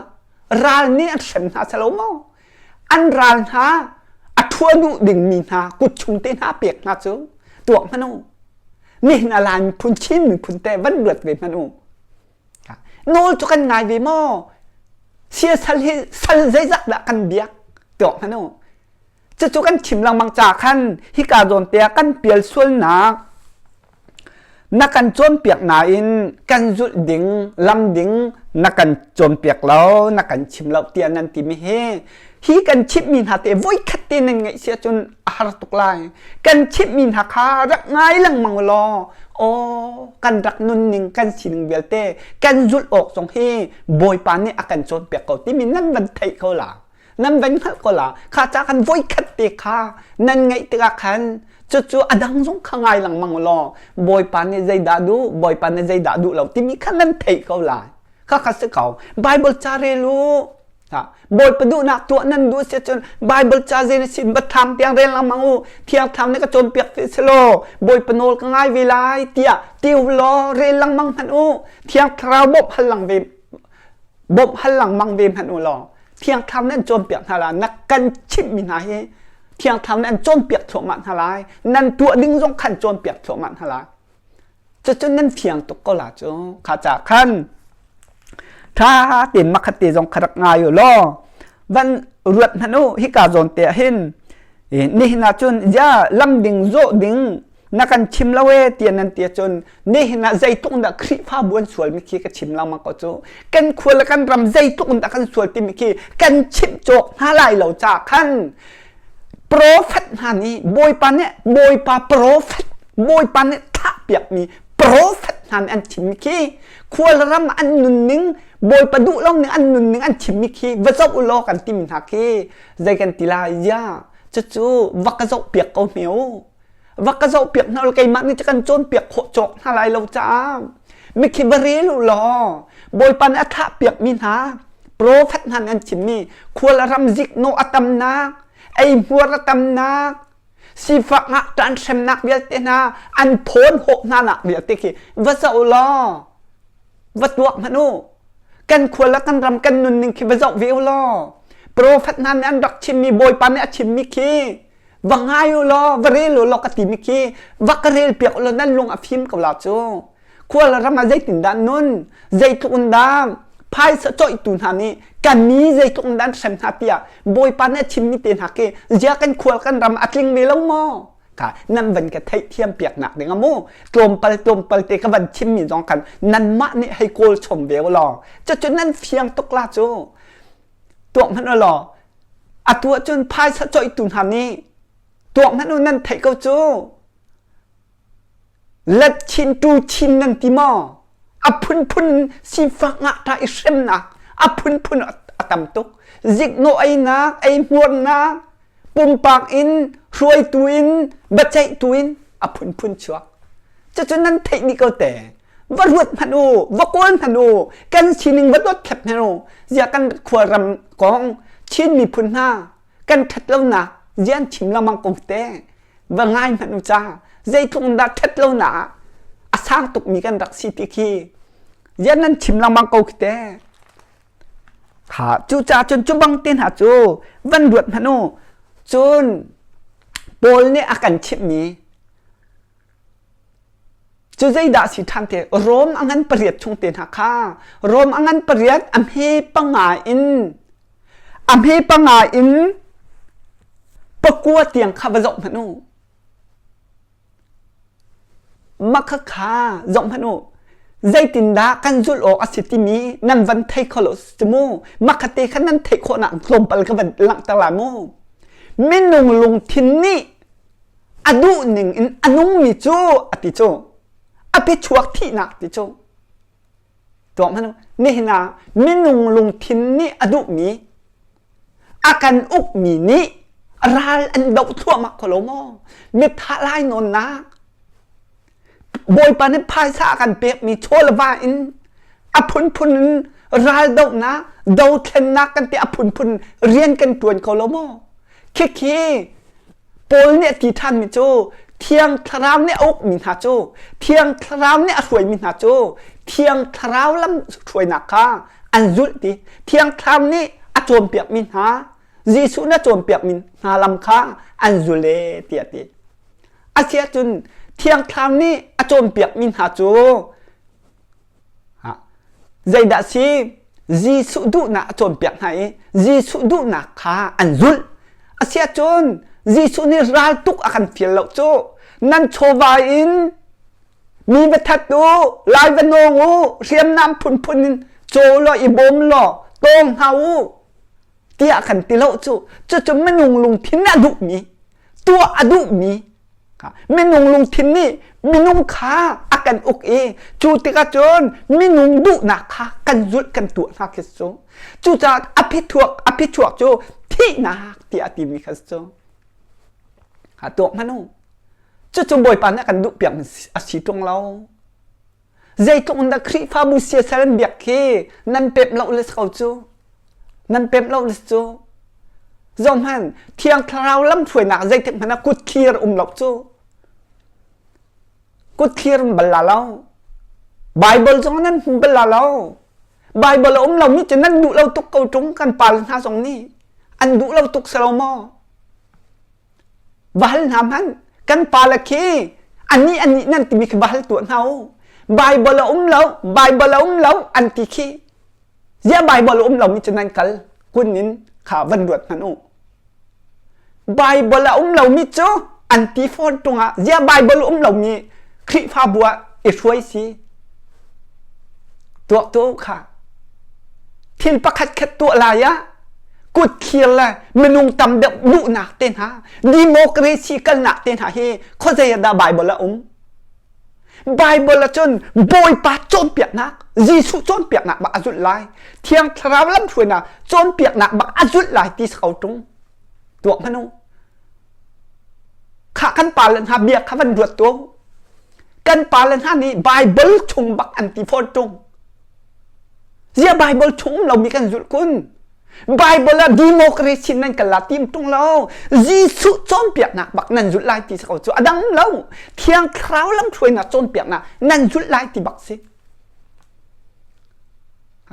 ral nih an hrem hna salo maw an ral hna a ṭhua duh dingmi hna kut chung te hna pek hna cu tuak hmanh u nihin a Lai miphun Chin miphun te van luat ve hmanh u nawl cu kan ngai ve maw siasal hi sal zeizat dah kan biak tuak hmanh u cucu kan chim lengmang ca khan hika zawn te ah kan pial sualnak Na kan cawnpiak nain kan zulh ding, lam ding na kan cawnpiak lo, na kan chim lo tiah nan timi hi hi kan chimhmi hna te voikhat te nan ngaih si ahcun a har tuk lai. Kan chimhmi hna kha rak ngai lengmang law aw kan rak nunning kan sining vialte kan zulh awk zong hi Bawipa nih a kan cawnpiak ko timi nan van theih ko la. Nan van hngalh ko la. Kha ca khan voikhat te kha nan ngaih tikah khan cucu a dang zong kha ngai lengmang law Bawipa nih zeidah duh Bawipa nih zeidah duh lo timi kha nan theih ko lai. Kha kha si ko. Bible ca rel u. Ha, Bawipa duhnak tuah nan duh si cun Bible ca zei na sin bathlam tiang rel lengmang u. Thiang Thlarau nih ka cawnpiak ti si law Bawipa nawl ka ngai ve lai tiah ti u law rel lengmang hmanh u. Thiang Thlarau bawmh hal lang ve bawmh hal lengmang ve hmanh u law Thiang Thlarau nih an cawnpiak hna lai. Na kan chimhmi hna hi Thiang Thlarau nih an cawnpiak thluahmah hna lai. Nan tuah ding zong khan cawnpiak thluahmah hna lai. Cucu nan fiang tuk ko la cu. Kha ca khan ṭha tein makhat te zong kha rak ngai u law van ruat hmanh u hika zawn te ah hin nihin ah cun ya lam ding zawh ding na kan chim lo e tiah nan ti ahcun nihin ah zeitluk dah Khrihfabu an sualmi khi ka chim lengmang ko cu kan khua le kan ram zeitluk dah kan sual timi khi kan chimh cawk hna lai lo ca khan profet hna nih Bawipa nih Bawipa profet Bawipa nih thahpiakmi profet hna nih an chimmi khi khua le ram an nunning Bawipa duh lo ning an nunning an chimmi khi va zoh u law kan timi hna khi zei kan ti lai ya cucu va ka zoh piak ko hme u va ka zohpiak hna u keimah nih kan cawnpiak khawh cawk hna lai lo caah mikhi va rel u law Bawipa nih a thahpiakmi hna profet hna nih an chimmi khual ram ziknawh a tamnak eihmuar a tamnak sifak ngakṭan hremnak vialte hna an thawn hawh hna nak vialte khi va zoh law va tuak hmanh u kan khua le kan ram kan nunning khi va zoh ve u law profet hna nih an rak chimmi Bawipa nih a chimmi khi va ngai u law va rel u law ka timi khi va ka rel piak u law nan lung a fim ko la cu khual ram ah zeitindah nun zeitluk in dah phaisa coihtu hna nih kan mi zeitluk in dah an hrem hna tiah bawipa nih a chimmi te hna khi zia kan khual kan ram a tling ve lo maw ka nan van ka theihthiam piak nak ding amu tlawmpal tlawmpal te ka van chimmi zong khan nanmah nih hei kawl chom ve u law cucu nan fiang tuk la cu tuak hmanh u law atu ahcun phaisa coihtu hna nih tuak hmanh u nan theih ko cu let chin tu chin nan ti maw a phunphun sifak ngakṭah i hremnak a phunphun a tam tuk ziknawh einak eihmuarnak pumpak in hruaitu in biaceihtu in a phunphun chuak cucu nan theih dih ko te va ruat hmanh u va kawl hmanh u kan sining va dot thlep hmanh u zia kan khualram kong Chin miphun hna kan ṭhat lonak zian chim lengmang ko te va ngai hmanh u ca zeitluk in dah ṭhat lonak ah a sang tukmi kan rak si ti khi zian nan chim lengmang ko khi te kha cucaah cun cu bang te hna cu van ruat hmanh u cun Paul nih a kan chimhmi Cu zeidah si ṭhan te Rom a ngan pariat chung te hna kha Rom a ngan pariat a hme panga in a hme panga in pakua tiang kha va zoh hmanh u. Mah kha kha zoh hmanh u. Zeitindah kan zulh awk a si timi nan van thei kho lo si mu. Makhate kha nan theih khawhnak tlawmpal ka van langhter lai mu. Minung lungthin nih a duh ning in a nungmi cu a ti cu a phichuak thihnak ti cu tuak hmanh nihin ah minung lungthin nih a duhmi a kan ukmi nih ral an doh thluahmah ko lo maw mithah lai nawnnak Bawipa nih phaisa a kan pekmi chaw le va in a phunphun in raldohnak dothlennak kan ti a phunphun rian kan ṭuan ko lo maw khikhi Paul nih a ti ṭhanmi cu Thiang Thlarau nih a ukmi hna cu Thiang Thlarau nih a hruaimi hna cu Thiang Thlarau lam hruainak kha an zulh ti Thiang Thlarau nih a cawnpiakmi hna Jesuh nih a cawnpiakmi hna lam kha an zul e tiah a ti. Asiahcun Thiang Thlarau nih a cawnpiakmi hna cu zeidah si? Jesuh duhnak a cawnpiak hna i Jesuh duhnak kha an zulh. Asiahcun Jesuh nih raltuk a kan fial lo cu. Nan chawva in mi va that u, lai va nawng u, hriamnam phunphun in caw law i bawm law tawng hna u tiah kan ti lo cu. Cucu minung lungthin a duhmi, tuah a duhmi Minung lungthin nih minung kha a kan uk i cu tikah cun minung duhnak kha kan zulh kan tuah hna khi cu. Cucaah a phichuak a phichuak cu thihnak tiah a timi kha cu. Ha tuak hmanh u. Cucu Bawipa nih a kan duhpiak a si ṭung lo. Zeitluk in dah Khrihfabu siasal an biak khi nan pemh lo le ko cu. Nan pemh lo le cu. Zohhmanh, Thiang Thlarau lamhruainak zeitik hmanh ah kut thlir um lo cu. Kut thlir um bal la lo. Bible zong nan hmu bal la lo. Bible a um lomi cu nan duh lo tuk ko ṭung kan pa le hna zong nih. An duh lo tuk si lo maw? Va hal hna hmanh. Kan pale khi anih anih nan timi khi va hal tuah hna u. Bible a um lo, Bible a um lo an ti khi. Ziah Bible a um lomi cu nan kal kun in kha van ruat hmanh u. Bible a um lomi cu an ti fawn ṭung ah ziah Bible a um lomi Khrihfabu ah i hruai si. Tuak tuah u kha. Thil pakhat khat tuah lai ah kut thlir le minung tam deuh duhnak te hna democracy kalnak te hna hi khuazei ah dah Bible a um Bible ah cun Bawipa cawnpiaknak Jesuh cawnpiaknak bak a zulh lai Thiang Thlarau lamhruainak cawnpiaknak bak a zulh lai ti ko ṭung tuah hmanh u khah kan pa le hna bia kha van ruat tuah kan pa le hna nih Bible chung bak an ti fawn ṭung Zia Bible chung um lomi kan zulh kun. Bible ah democracy nan kal la tim tung lo. Jesuh cawnpiaknak bak nan zulh lai ti ko cu a dang lo. Thiang Thlarau lamhruainak cawnpiaknak nan zulh lai ti bak si.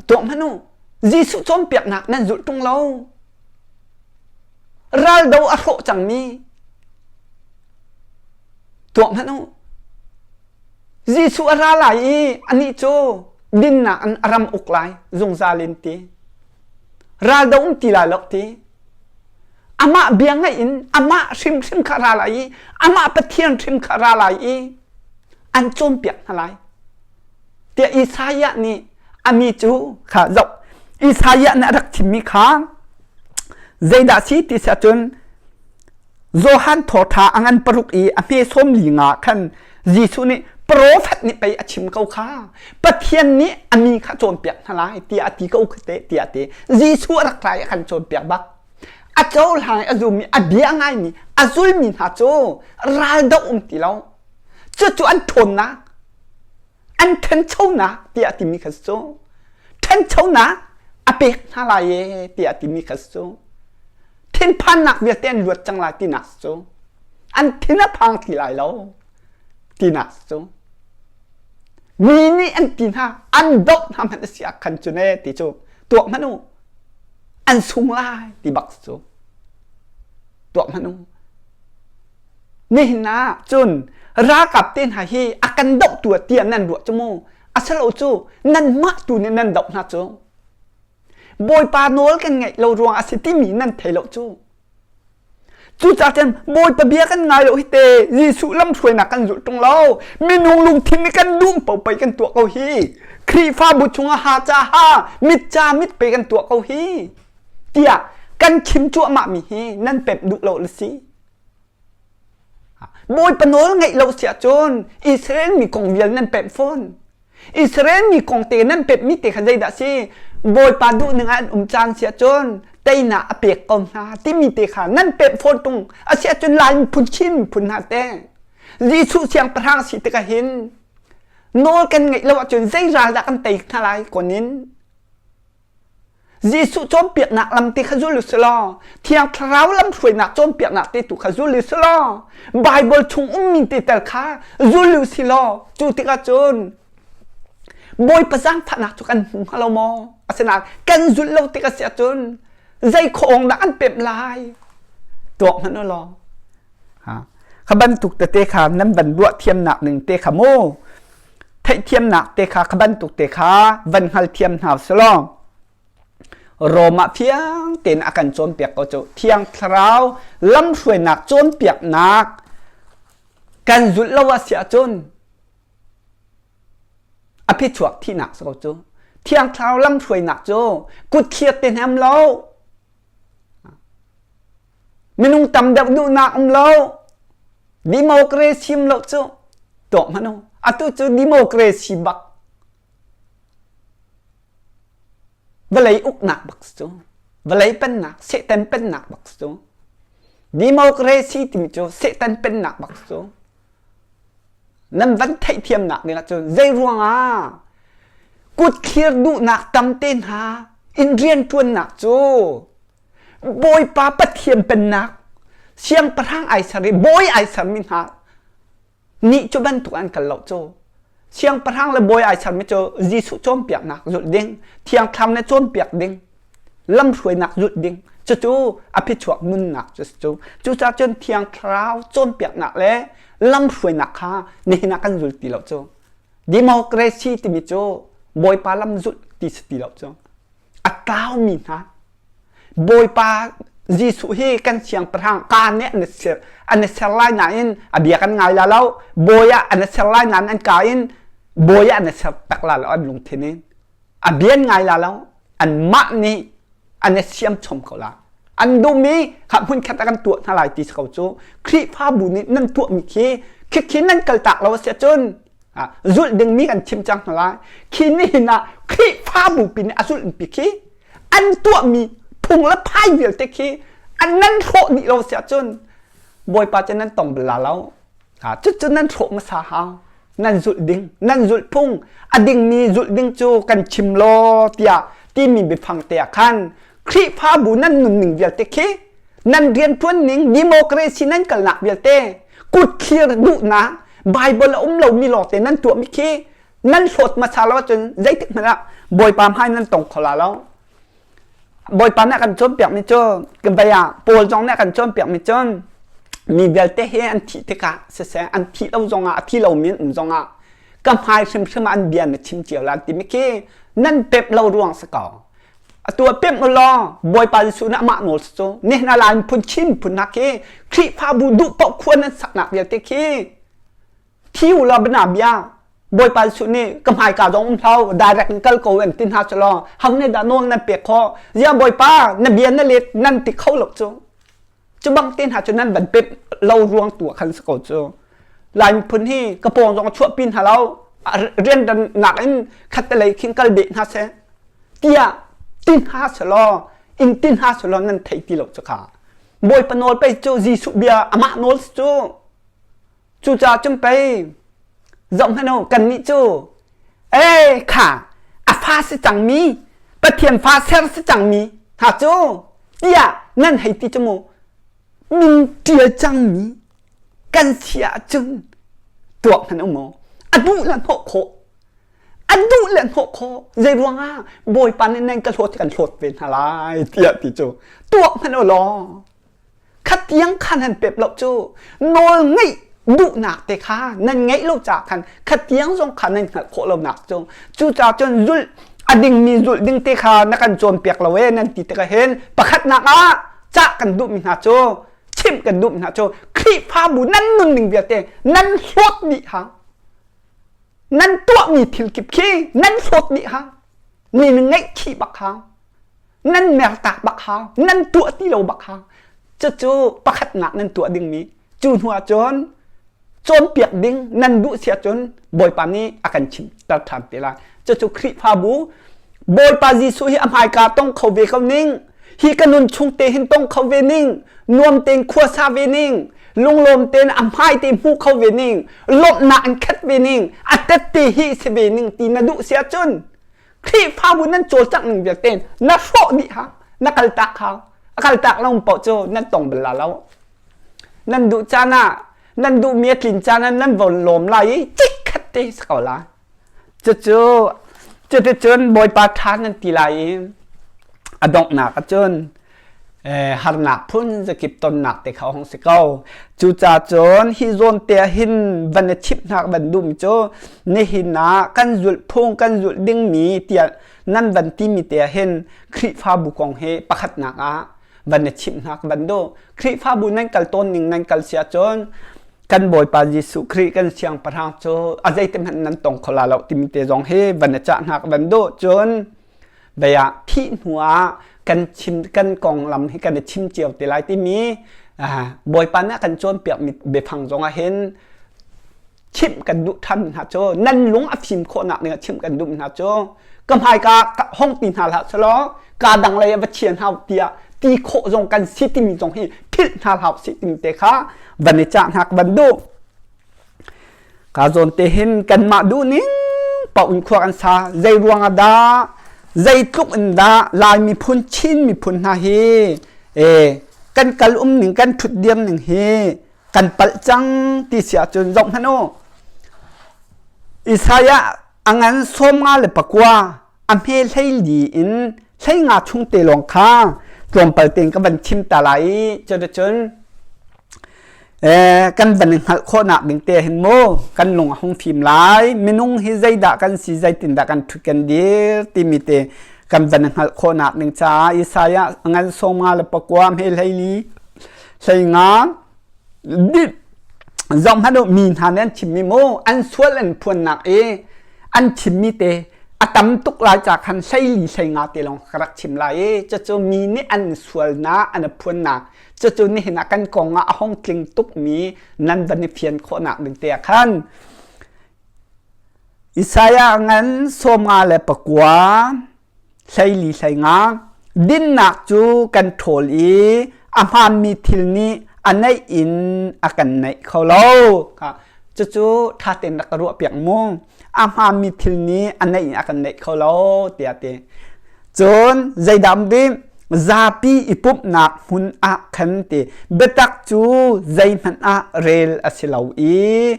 Tuah hmanh u. Jesuh cawnpiaknak nan zulh tung lo. Raldo a hrawh cangmi. Tuah hmanh u. Jesuh a ra lai i anih cu dinnak in a ram uk lai zungzal in ti. Raldo um ti lai lo ti. Amah bia ngaih in amah hrimhrim kha ra lai i amah Pathian hrim kha ra lai i an cawnpiak hna lai. Tiah Isaiah nih a mi cu kha zoh Isaiah nih a rak chimmi kha zeidah si ti si ahcun Johan thawṭha a ngan paruk i a hme sawm li nga khan Jesuh nih profet nih pei a chim ko kha Pathian nih a mi kha cawnpiak hna lai tiah a ti ko kha teh tiah a ti. Jesuh a rak rai a kan cawnpiak bak. A cohlang i a zummi a bia ngaimi a zulmi hna cu raldoh um ti lo. Cucu an ṭhawnnak an ṭhanchonak tiah a timi kha cu ṭhanchonak a pek hna lai e tiah a timi kha cu thinphannak vialte an luat cang lai tinak cu an thin a phang ti lai lo tinak cu mi nih an ti hna an doh hna hmanh a si ah khan cu ne ti cu tuak hmanh u an sung lai ti bak cu tuak hmanh u Nihin ah cun ralkap te hna hi a kan dohtu ah tiah nan ruah cu mu. Asilo cu nanmah tu nih nan doh hna cu. Bawipa nawl kan ngaih lo ruang a si timi nan thei lo cu. Cucaah cun Bawipa bia kan ngai lo hi te Jesuh lamhruainak kan zulh ṭung lo. Minung lungthin nih kan duh paoh pei kan tuah ko hi. Khrihfabu chungah ha ca ha, mit ca mit pei kan tuah ko hi. Tiah kan chim cuahmah mi hi nan pemh duh lo le si. Bawipa nawl ngaih lo si ahcun Israel mi kong vial nan pemh fawn. Israel mi kong te nan pemhmi te kha zeidah si? Bawipa duhning ah an um caan si ahcun teinak a pek ko hna timi te kha nan pemh fawn tung. A si ahcun Lai miphun Chin miphun hna te Jesuh siangpahrang si tikah hin nawl kan ngeih lo ahcun zei ral dah kan tei hna lai konin Jesuh cawnpiaknak lam te kha zul u sih law Thiang Thlarau lamhruainak cawnpiaknak te tu kha zul u sih law Baibal chung ummi te tel kha zul u sih law cu tikah cun Bawipa zaangfahnak cu kan hmu hnga lo maw? Asinain kan zulh lo tik a si ahcun zei khuaawng dah an pemh lai? Tuak hmanh u law. Kha bantuk tete kha nan van ruah thiamnak ning te kha mu Theihthiamnak te kha kha bantuk te kha van hngalthiam hna usih law Rom ah fiang tein a kan cawnpiak ko cu Thiang Thlarau lamhruainak cawnpiaknak kan zulh lo a si ahcun a phichuak thihnak si ko cu Thiang Thlarau lamhruainak cu kutthlir te hnem lo Minung tam deuh duhnak um lo. Democracy um lo cu tuak hmanh u. Atu cu democracy bak. Vawlei uknak bak cu. Vawlei pennak, Satan pennak bak cu. Democracy timi cu Satan pennak bak cu. Nan van theihthiamnak ding ahcun zei ruangah kutthlir duhnak tam te hna in rianṭuannak cu Bawipa Pathian pennak siangpahrang ai ser i bawi ai sermi hna nih cu bantuk an kal lo cu siangpahrang le bawi ai sermi cu Jesuh cawnpiaknak zulh ding Thiang Thlarau nih cawnpiak ding lamhruainak zulh ding cucu a phichuak nunnak cu cu cucaah cun Thiang Thlarau cawnpiaknak le lamhruainak kha nihin ah kan zul ti lo cu democracy timi cu Bawipa lam zulh ti si ti lo cu a tlaumi hna Bawipa Jesuh hi kan siangpahrang ka nih an ser an i ser lai nain a bia kan ngai la lo bawi ah an i ser lai nain an ka in bawi ah an i ser tak la lo an lungthin in a bia an ngai la lo anmah nih an i siam chom ko la an duhmi kha hmun khat ah kan tuah hna lai ti si ko cu Khrihfabu nih nan tuahmi khi khikhi nan kaltak lo a si ahcun zulh dingmi kan chim cang hna lai khi nihin ah Khrihfabu pi nih a zulhpi khi an tuahmi phung le phai vialte khi an nan hrawh dih lo si ahcun Bawipa cu nan tong bal la lo cucu nan hrawh hmasa hau nan zulh ding nan zulh phung a dingmi zulh ding cu kan chim law tiah timi biafang te ah khan Khrihfabu nan nunning vialte khi nan rianṭuan ning democracy nan kalnak vialte kutthlir duhnak Bible a um lomi lawngte nan tuahmi khi nan hlawt hmasa lo ahcun zeitik hmanh ah Bawipa hmai nan tong kho la lo. Bawipa nih a kan cawnpiakmi cu vei ah Paul zong nih a kan cawnpiakmi cun mi vialte hi an thih tikah siseh an thih lo zongah a thi lomi an um zongah ka hmai hrimhrim ah an bia na chim cio la timi khi nan pemh lo ruang si ko. Atu ah pemh u law Bawipa Jesuh nih amah nawl si cu nihin ah Lai miphun Chin miphun hna khi Khrihfabu duh paoh khua nan saknak vialte khi thi u law bana bia Bawipa Jesuh nih ka hmaika zong um hlau direct in kal ko an ti hna cu law ho nih dah nawl nan pek khawh ziah Bawipa na bia na let nan ti kho lo cu cu bang te hna cu nan van pemh lo ruang tu ah khan si ko cu Lai miphun hi ka pawng zong a chuahpi hna lo riandannak in khattelei khin kal beh hna seh tiah ti hna selaw in ti hna selaw nan thei ti lo cu kha Bawipa nawl pei cu Jesuh bia amah nawl si cu cucaah cun pei zoh hmanh u kannih cu ee kha a fa si cangmi Pathian fa ser si cangmi hna cu tiah nan hei ti cu mu min ṭial cangmi kan si ahcun tuak hmanh u mu a duh le hnawh khawh a duh le hnawh khawh zei ruangah Bawipa nih nan ka hlawt kan hlawt ve hna lai tiah ti cu tuak hmanh u law khatiang kha nan pep lo cu nawl ngeih duhnak te kha nan ngeih lo caah khan khatiang zong kha nan hngalh khawh lonak cu cucaah cun zulh a dingmi zulh ding te kha na kan cawnpiak lo ee nan ti tikah hin pakhatnak ah cah kan duhmi hna cu. Chimh kan duh hna cu Khrihfabu nan nunning vialte nan hlawt dih hang. Nan tuahmi thil kip khi nan hlawt dih hang. Mi na ngaihchih bak hang. Nan mertak bak hang. Nan tuah ti lo bak hang. Cucu pakhatnak nan tuah dingmi. Cu hnu ah cun cawnpiak ding nan duh si ahcun Bawipa nih a kan chimter ṭhan te lai. Cucu Khrihfabu Bawipa Jesuh hi a hmaika tong kho ve ko ning. Hi ka nun chung te hin tong kho ve ning. Nuam tein khuasa ve ning. Lunglawm tein a hmai te hmu kho ve ning. Lawmhnak in khat ve ning. A tette hi si ve ning ti na duh si ahcun Khrihfabu nan cawlcangh ning vialte na hrawh dih hang. Na kaltak hau. A kaltak lo paoh cu nan tong bal la lo. Nan duh caan ah nan duhmi a tlin caan ah nan von lawm lai i chikkhat te si ko lai. Cucu cuticun Bawipa ṭha nan ti lai i a donghnak ahcun harnak phun zakip tonnak te kha hong si ko. Cucaah cun hi zawn te ah hin van i chimh hna van duhmi cu nihin ah kan zulh phung kan zulh dingmi tiah nan van timi te ah hin Khrihfabu kong hi pakhatnak ah van na chimh hna ka van duh. Khrihfabu nan kal tawn ning nan kal si ahcun kan Bawipa Jesuh Khrih kan siangpahrang cu a zeite hmanh nan tong kho la lo timi te zong hi van na cah hna ka van duh. Cun vei ah thih hnu ah kan chim kan konglam hi kan i chim cio te lai timi Bawipa nih a kan cawnpiak mi biafang zong ah hin chimh kan duh ṭhan hna cu nan lung a fim khawhnak ding ah chimh kan duh hna cu ka hmaika hong ti hna hlah selaw ka dang lei ah va chia hna tiah ti khawh zong kan si timi zong hi philh hna hlah sih timi te kha van i cah hna ka van duh ka zawn te hin kanmah duh ning paoh in khua kan sa zei ruang ah dah zeitluk in dah Lai miphun Chin miphun hna hi e kan kal um ning kan ṭhut diam ning hi kan palh cang ti si ahcun zoh hmanh u. Isaiah a ngan 54 a hme 14 in 15 chung te lawng kha tlawmpal tein ka van chim ta lai i cuticun kan van i hngalh khawhnak ding te hin mu kan lung a hung fim lai minung hi zeidah kan si zeitindah kan ṭhut kan dir timi te kan van i hngalh khawhnak ding caah Isaiah a ngan 54 hme 14 50 zoh hmanh u mi hna nih an chimmi mu an sual an phuannak i an chimmi te a tam tuk lai ca khan 14 50 te lawng ka rak chim lai i cucu mi nih an sualnak an phuannak cucu nihin ah kan kong ah a hong tling tukmi nan van i fian khawhnak ding te ah khan Isaiah ngan 54 14 50 Dinnak cu kan ṭhawl i a hmaanmi thil nih a neih in a kan neih kho lo. Cucu ṭha tein rak ka ruahpiak mu. A hmaanmi thil nih a neih in a kan neih kho lo tiah a ti. Cun zeidah um ti? Zapi i pumhnak hmun ah khan ti biatak cu zeihmanh ah rel a si lo i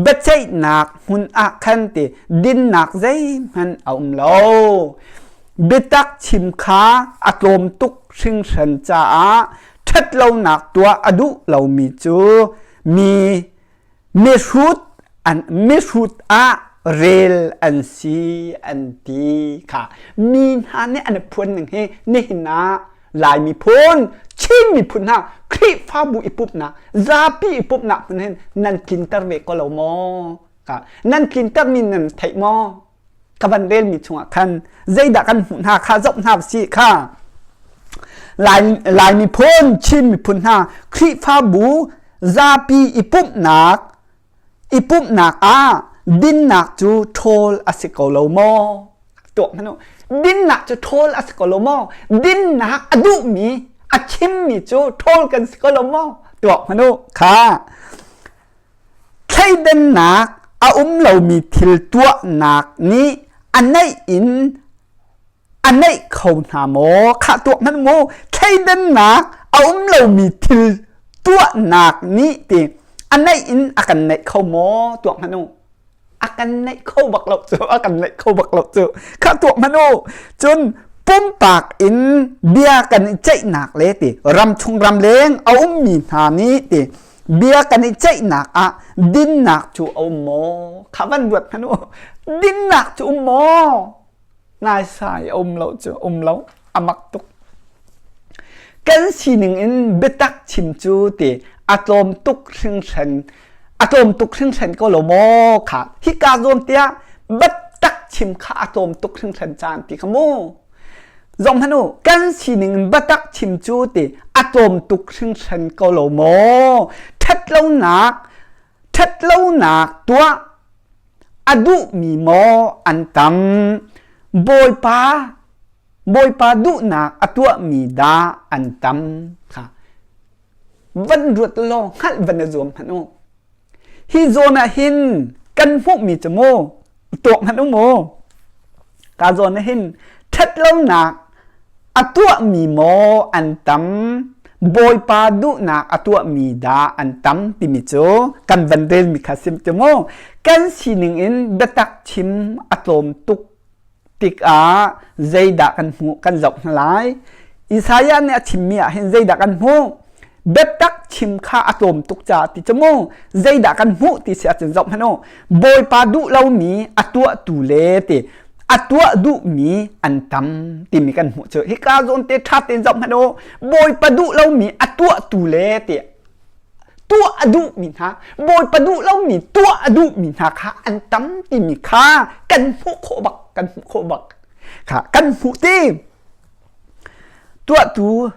biaceihnak hmun ah khan ti dinnak zeihmanh a um lo. Biatak chim kha a tlawm tuk hringhran caah ṭhatlonak tuah a duh lomi cu mi mihrut an mihrut ah rel an si an ti kha mi hna nih an i phuan ning hi nihin ah Lai miphun Chin miphun hna Khrihfabu i pumhnak zapi i pumhnak hmun hin nan tlinter ve ko lo maw ka nan tlinter mi nan theih maw ka van relmi chungah khan zeidah kan hmuh hna kha zoh hna usih kha Lai, Lai miphun Chin miphun hna Khrihfabu zapi i pumhnak i pumhnak ah dinnak cu ṭhawl a si ko lo maw tuah hmanh u dinnak cu ṭhawl a si ko lo maw dinnak a duhmi a chimmi cu ṭhawl kan si ko lo maw tuah hmanh u kha Thleidannak a um lomi thil tuahnak nih a neih in a neih kho hna maw? Khah tuak hmanh mu. Thleidannak a um lomi thil tuahnak nih ti a neih in a kan neih kho maw? Tuak hmanh u. A kan neih kho bak lo cu. A kan neih kho bak lo cu. Khah tuak hmanh u. Cun pumpak in bia kan i ceihnak le ti ramchung ramleng a ummi hna nih ti bia kan i ceihnak ah dinnak cu a um maw kha van ruat hmanh u dinnak cu um maw naisai a um lo cu um lo a mak tuk. Kan sining in biatak chim cu ti a tlawm tuk hringhran a tlawm tuk hringhran ko lo maw kha hika zawn tiah biatak chim kha a tlawm tuk hringhran caan ti kha mu. Zong hmanh u, kan sining in biatak chim cu ti a tlawm tuk hringhran ko lo maw? Ṭhatlonak ṭhatlonak tuah a duhmi maw an tam? Bawipa Bawipa duhnak a tuahmi dah an tam kha van ruat law hngalh van i zuam hmanh u. Hi zawn ah hin kan hmuhmi cu mu tuak hmanh u mu. Ka zawn ah hin ṭhatlonak a tuahmi maw an tam Bawipa duhnak a tuahmi dah an tam timi cu kan van relmi kha sim cu mu. Kan sining in biatak chim a tlawm tuk tikah zeidah kan hmuh kan zoh hna lai. Isaiah nih a chimmi ah hin zeidah kan hmuh? Biatak chim kha a tlawm tuk caah ti cu mu. Zeidah kan hmuh ti si ahcun zoh hmanh u. Bawipa duh lomi a tuahtu le ti a tuah duhmi an tam timi kan hmuh cu. Hika zawn te ṭha tein zoh hmanh u. Bawipa duh lomi a tuahtu le ti tuah a duhmi hna Bawipa duh lomi tuah a duhmi hna kha an tam timi kha kan hmuh khawh bak kan hmuh khawh bak kha kan hmuh ti tuahtu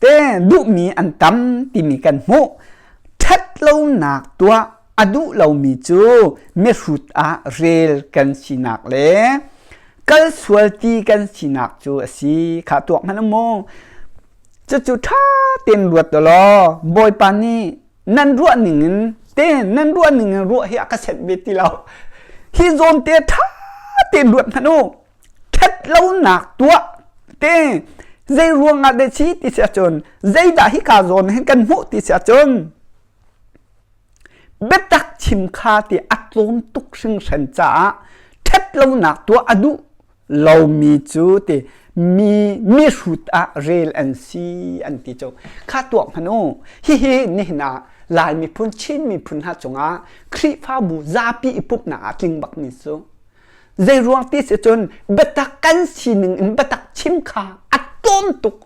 te duhmi an tam timi kan hmuh ṭhatlonak tuah a duh lomi cu mihrut ah rel kan sinak le kal sual ti kan sinak cu a si kha tuak hmanh maw Cucu ṭha tein ruat law Bawipa nih nan ruah ningin te nan ruah ningin ruah hi a ka senh ve ti lo. Hi zawn te ṭha tein ruat hmanh u. Ṭhat lonak tuah te zei ruangah deh si ti si ahcun zeidah hika zawn hin kan hmuh ti si ahcun biatak chim kha ti a tlawm tuk hringhran caah ṭhat lonak tuah a duh lomi cu ti mi mihrut ah rel an si an ti cu kha tuak hmanh u hihi nihin ah Lai miphun Chin miphun hna cungah Khrihfabu zapi i pumhnak ah tling bakmi cu zei ruang ti si cun biatak kan sining in biatak chim kha a tlawm tuk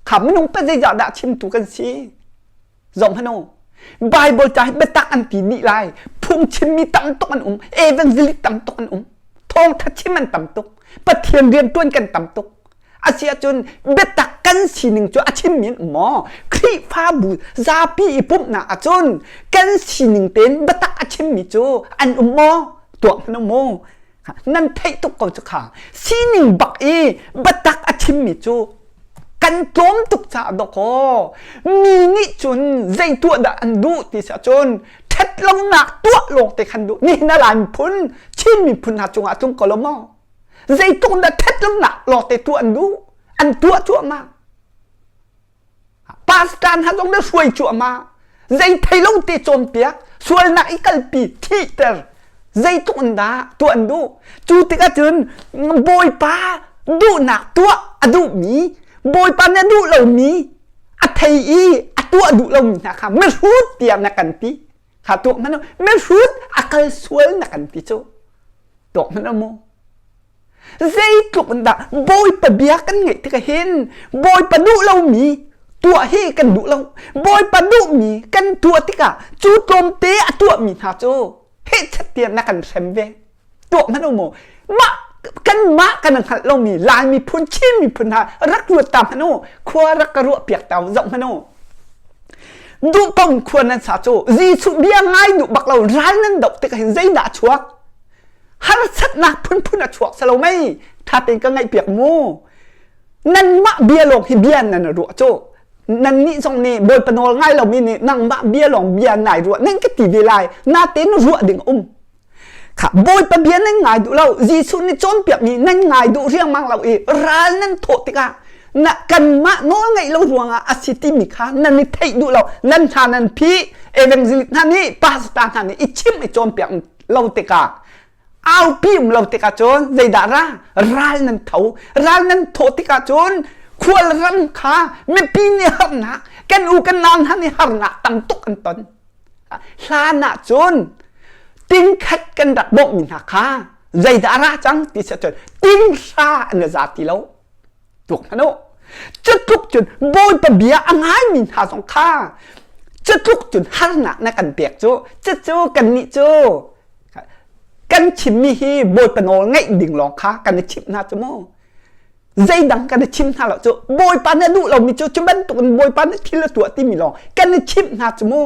kha minung pa zeizah dah chimtu kan si Zong hmanh u. Bible ca hi biatak an ti dih lai. Phungchimmi tam tuk an um. Evangelist tam tuk an um. Thawngtha chim an tam tuk. Pathian riantuan kan tam tuk. Asi ahcun biatak kan sining cu a chimmi an um maw? Khrihfabu zapi i pumhnak ahcun kan sining tein biatak a chimmi cu an um maw? Tuah hmanh u mu. Nan theih tuk ko cu kha. Sining bak i biatak a chimmi cu kan tlawm tuk caah dawkaw mi nih cun zei tuah dah an duh ti si ahcun ṭhatlonak tuah lawng te khan duh nihin a Lai miphun Chin miphun hna cungah tlung ko lo maw zeitluk dah ṭhatlonak lawng te tuah an duh an tuah cuahmah Pastor hna zong na hruai cuahmah zei thei lo te cawnpiak sualnak i kalpi thihter zeitluk in dah tuah an duh cu tikah cun bawipa duhnak tuah a duhmi bawipa nih a duh lomi a thei i a tuah duh lomi hna kha mihrut tiah na kan ti kha tuak hmanh mihrut a kal sual na kan ti cu tuak hmanh mu Zeitluk in dah Bawipa bia kan ngaih tikah hin Bawipa duh lomi tuah hi kan duh lo. Bawipa duhmi kan tuah tikah cu tlawmte a tuahmi hna cu hehchat tiah na kan hrem ve. Tuah hmanh u mu. Mah kanmah kan hngalh lomi Lai miphun, Chin miphun hna rak ruat ta hmanh u. Khua rak ka ruah piak ta u, zoh hmanh u. Duh ko khua nan sa cu Jesuh bia ngai duh bak lo ral nan doh tikah hin zeidah a chuak? Harsatnak phunphun a chuak salo mei ṭha tein ka ngaihpiak mu nanmah bia lawng hi bia nan ruah cu nannih zong nih bawipa nawl ngai lomi nih nangmah bia lawng bia nai ruah nan ka ti ve lai natein ruah ding um kha bawipa bia nan ngai duh lo Jesuh nih cawnpiakmi nan ngai duh riangmang lo i ral nan thawh tikah na kanmah nawl ngeih lo ruangah a si timi kha nan i theih duh lo nan hna nan phih evangelist hna nih pastor hna nih i chimh i cawnpiak lo tikah aupi um lo tikah cun zeidah ra ral nan tho ral nan thawh tikah cun khual ram kha mipi nih harnak kan u kan nau hna nih harnak tam tuk an ton hlan ah cun tingkhat kan rak bawmhmi hna kha zeidah ra cang ti si cun tinghra an za ti lo tuk hmanh u. Cu tluk cun Bawipa bia a ngaimi hna zong kha cu tluk cun harnak na kan pek cu cucu kannih cu kan chimmi hi Bawipa nawl ngaih ding lawng kha kan i chimh hna cu mu. Zeidang kan i chim hna lo cu Bawipa nih a duh lomi cu cu bantuk in Bawipa nih thil a tuah timi lawng kan i chimh hna cu mu.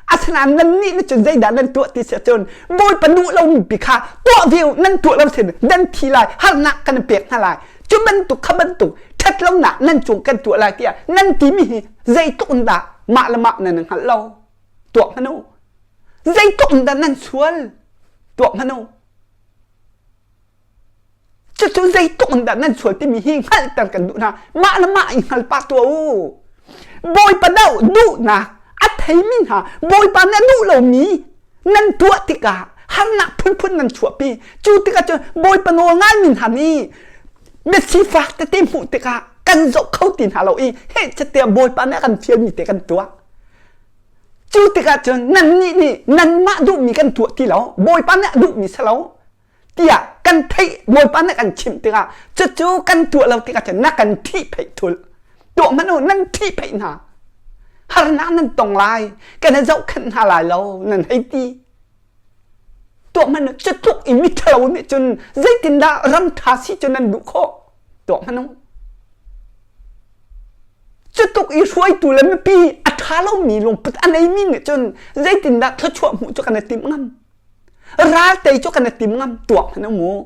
Asinain nannih nih cun zeidah nan tuah ti si ahcun Bawipa duh lomi pi kha tuah ve u nan tuah lo sin nan thi lai harnak kan pek hna lai cu bantuk kha bantuk ṭhatlonak nan cung kan tuah lai tiah nan timi hi zeitluk in dah mah le mah nan hngalh lo tuah hmanh u zeitluk in dah nan sual tuah hmanh u Cucu zeitluk in dah nan sual timi hi hngalhter kan duh hna. Mah le mah i hngal pah tuah u. Bawipa doh duhnak a theimi hna Bawipa nih a duh lomi nan tuah tikah harnak phunphun nan chuahpi. Cu tikah cun Bawipa nawl ngaimi hna nih biasifak tete hmuh tikah kan zoh kho ti hna lo i heh catiah Bawipa nih a kan fialmi te kan tuah. Cu tikah cun nannih nih nanmah duhmi kan tuah ti lo. Bawipa nih a duhmi si lo. tiah kan theih Bawipa nih kan chimh tikah cucu kan tuah lo tikah cun na kan ṭhihpheih thulh tuah hmanh u nan ṭhihpheih hna harnak nan tong lai kan i zohkhenh hna lai lo nan hei ti tuah hmanh u cu tluk i miṭhalo nih cun zeitindah ram ṭha si cu nan duh khawh tuah hmanh u cu tluk i hruaitu le mipi a ṭha lomi lungput a neimi nih cun zeitindah thluachuah hmuh cu kan i timh ngam Ral tei cu kan i tim ngam tuak hmanh mu.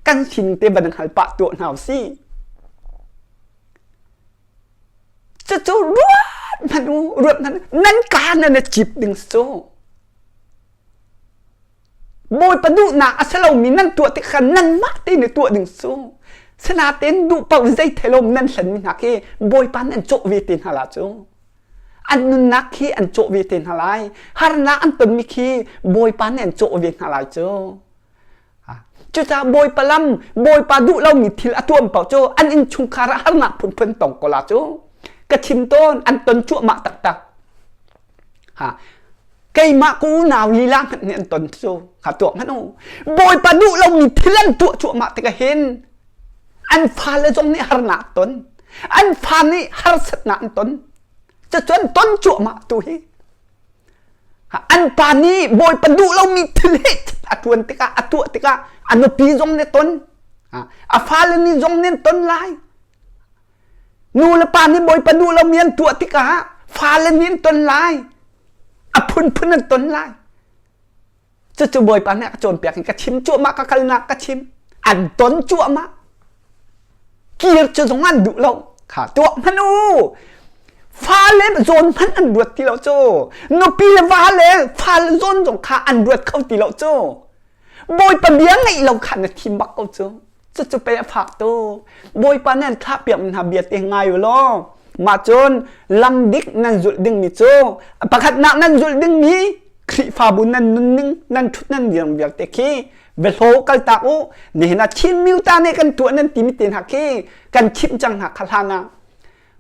Kan sin te van hngal pah tuah hna usih. Cucu ruat hmanh u, ruat hmanh nan ka nan i cip ding cu. Bawipa duhnak a si lomi nan tuah tik khan nanmah tein i tuah ding cu. Sinain duh paoh zei thelom nan hlenmi hna khi Bawipa nan cawh ve te hna la cu. An nunnak khi an cawh ve te hna lai. Harnak an tonmi khi Bawipa nih an cawh ve hna lai cu. Cucaah Bawipa lam, Bawipa duh lomi thil a tuam paoh cu an innchungkhar ah harnak phunphun tong ko la cu. Ka chim tawn, an ton cuahmah taktak. Ha. Keimah ka unau lila hmanh nih an ton cu. Kha tuah hmanh u. Bawipa duh lomi thil an tuah cuahmah tikah hin an fale zong nih harnak ton. An fa nih harsatnak an ton. Cucu an ton cuahmah tu hi. An pa nih Bawipa duh lomi thil he a tuan tikah a tuah tikah a nupi zong nih ton. A fale nih zong nih an ton lai. Nu le pa nih Bawipa duh lomi an tuah tikah fale nih an ton lai. A phunphun an ton lai. Cucu Bawipa nih a ka cawnpiak in ka chim cuahmah ka kalnak ka chim. An ton cuahmah. Kir cu zong an duh lo. Kha tuah hmanh u. Fale zawn hmanh an ruat ti lo cu. Nupi le va le fale zawn zong kha an ruat kho ti lo cu. Bawipa bia ngaih lo kha na thim bak ko cu. Cucu pei a fak tu. Bawipa nih an thlahpiak mi hna bia te ngai u law. Mah cun lam dik nan zulh dingmi cu pakhatnak nan zulh dingmi Khrihfabu nan nunning nan ṭhut nan dirang vialte khi biahlaw kaltak u nihin ah Chin Myu-ta nih kan tuah nan timi te hna khi kan chimh cang hna kha hlan ah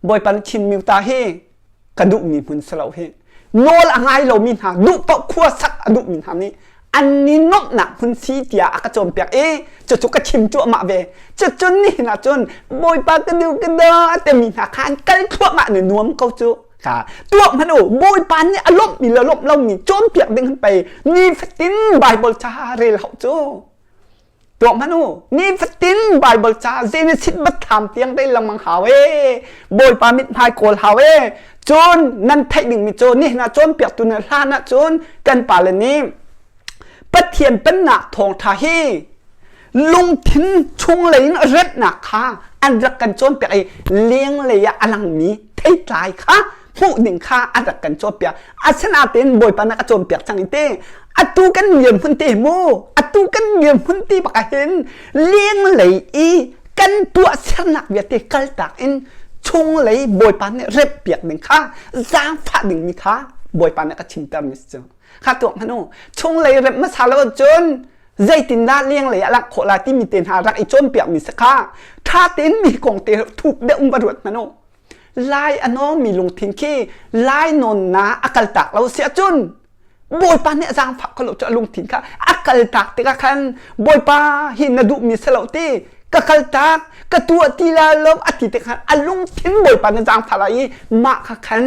Bawipa nih Chin Myu-ta hi ka duhmi hmun si lo hi nawl a ngai lomi hna duh paoh khua sak a duhmi hna nih an ni nuamhnak hmun si tiah a ka cawnpiak i cucu ka chim cuahmah ve cucun nihin ah cun Bawipa ka duh ka da a timi hna kha an kal thluahmah ni nuam ko cu kha tuah hmanh u Bawipa nih a lawmhmi le lawmh lomi cawnpiak ding han pei nifatin Bible ca rel hau cu tuah hmanh u nifatin Bible ca Genesis biathlam tiang rel lengmang hau e Bawipa mithmai kawl hau e cun nan theih dingmi cu nihin ah cawnpiaktu na hlan ah cun kan pale nih Pathian pennak thawngṭha hi lungthin chunglei in remhnak kha an rak kan cawnpiak i lenglei ah a langmi theitlai kha hmuh ding kha an rak kan cawnpiak. Asinain Bawipa nih a cawnpiak cang i te atu kan dirhmun te mu atu kan dirhmun ti bak ah hin lenglei i kan tuahsernak vialte kaltak in chunglei Bawipa nih remhpiak ding kha zaangfah dingmi kha Bawipa nih a ka chimter mi si cu. Kha tuak hmanh u. Chunglei remh hmasa lo cun zeitindah lenglei ah lak khawh lai timi te hna rak i cawnpiakmi si kha ṭha tein mi kong te thuk deuh in va ruat hmanh u. Lai a nawngmi lungthin khi lai nawnnak a kaltak lo si ahcun Bawipa nih a zaangfah kho lo cu a lungthin kha a kaltak tikah khan Bawipa hi na duhmi si lo ti. Ka kaltak, ka tuah ti la lo a ti te khan a lungthin Bawipa na zaangfah lai i mah kha khan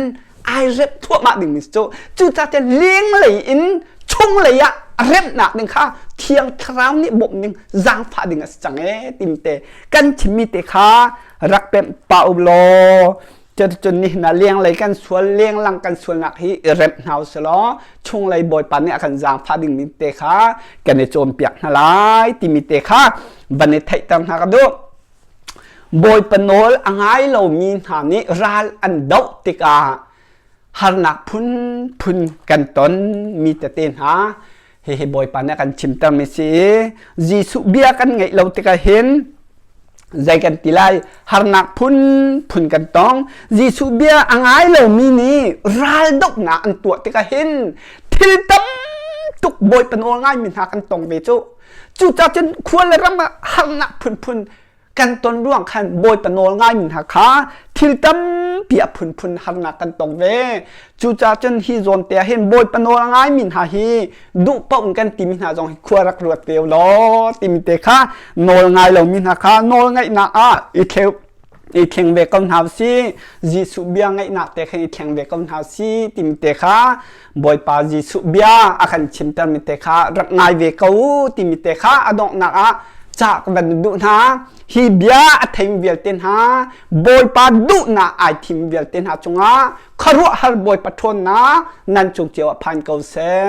ai rep thuahmah dingmi cu. Cucaah lenglei in chunglei ah remnak ding kha Thiang Thlarau nih bawmh ning zaangfah ding a si cang ee timte kan chimmi te kha rak pemh pah u law. Cuticun nihin ah lenglei kan sual, lenglang kan sualnak hi i remh hna usih law chunglei Bawipa nih a kan zaangfah dingmi te kha kan i cawnpiak hna lai timi te kha van i theihter hna ka duh. Bawipa nawl a ngai lomi hna nih ral an doh tikah harnak phunphun kan ton mi tete hna hihi Bawipa nih a kan chimtermi si i Jesuh bia kan ngeih lo tikah hin zei kan ti lai? Harnak phunphun kan tong. Jesuh bia a ngai lomi nih raldohnak an tuah tikah hin thil tam tuk Bawipa nawl ngaimi hna kan tong ve cu. Cucaah cun khua le ram ah harnak phunphun kan ton ruang khan Bawipa nawl ngaimi hna kha thil tampi a phunphun harnak kan tong ve. Cucaah cun hi zawn te ah hin Bawipa nawl a ngaimi hna hi duh paoh in kan timi hna zong hi khua rak ruat ve law timi te kha nawl ngai lomi hna kha nawl ngaihnak ah i thleu i thleng ve ko hna si. Jesuh bia ngaihnak te khan i thleng ve ko hna si timi te kha Bawipa Jesuh bia a kan chimtermi te kha rak ngai ve ko u timi te kha a donghnak ah ca ka van duh hna. Hi bia a theimi vialte hna, Bawipa duhnak ai thim vialte hna cungah khuaruahhar Bawipa ṭhawnnak nan cung cio ah phan ko seh.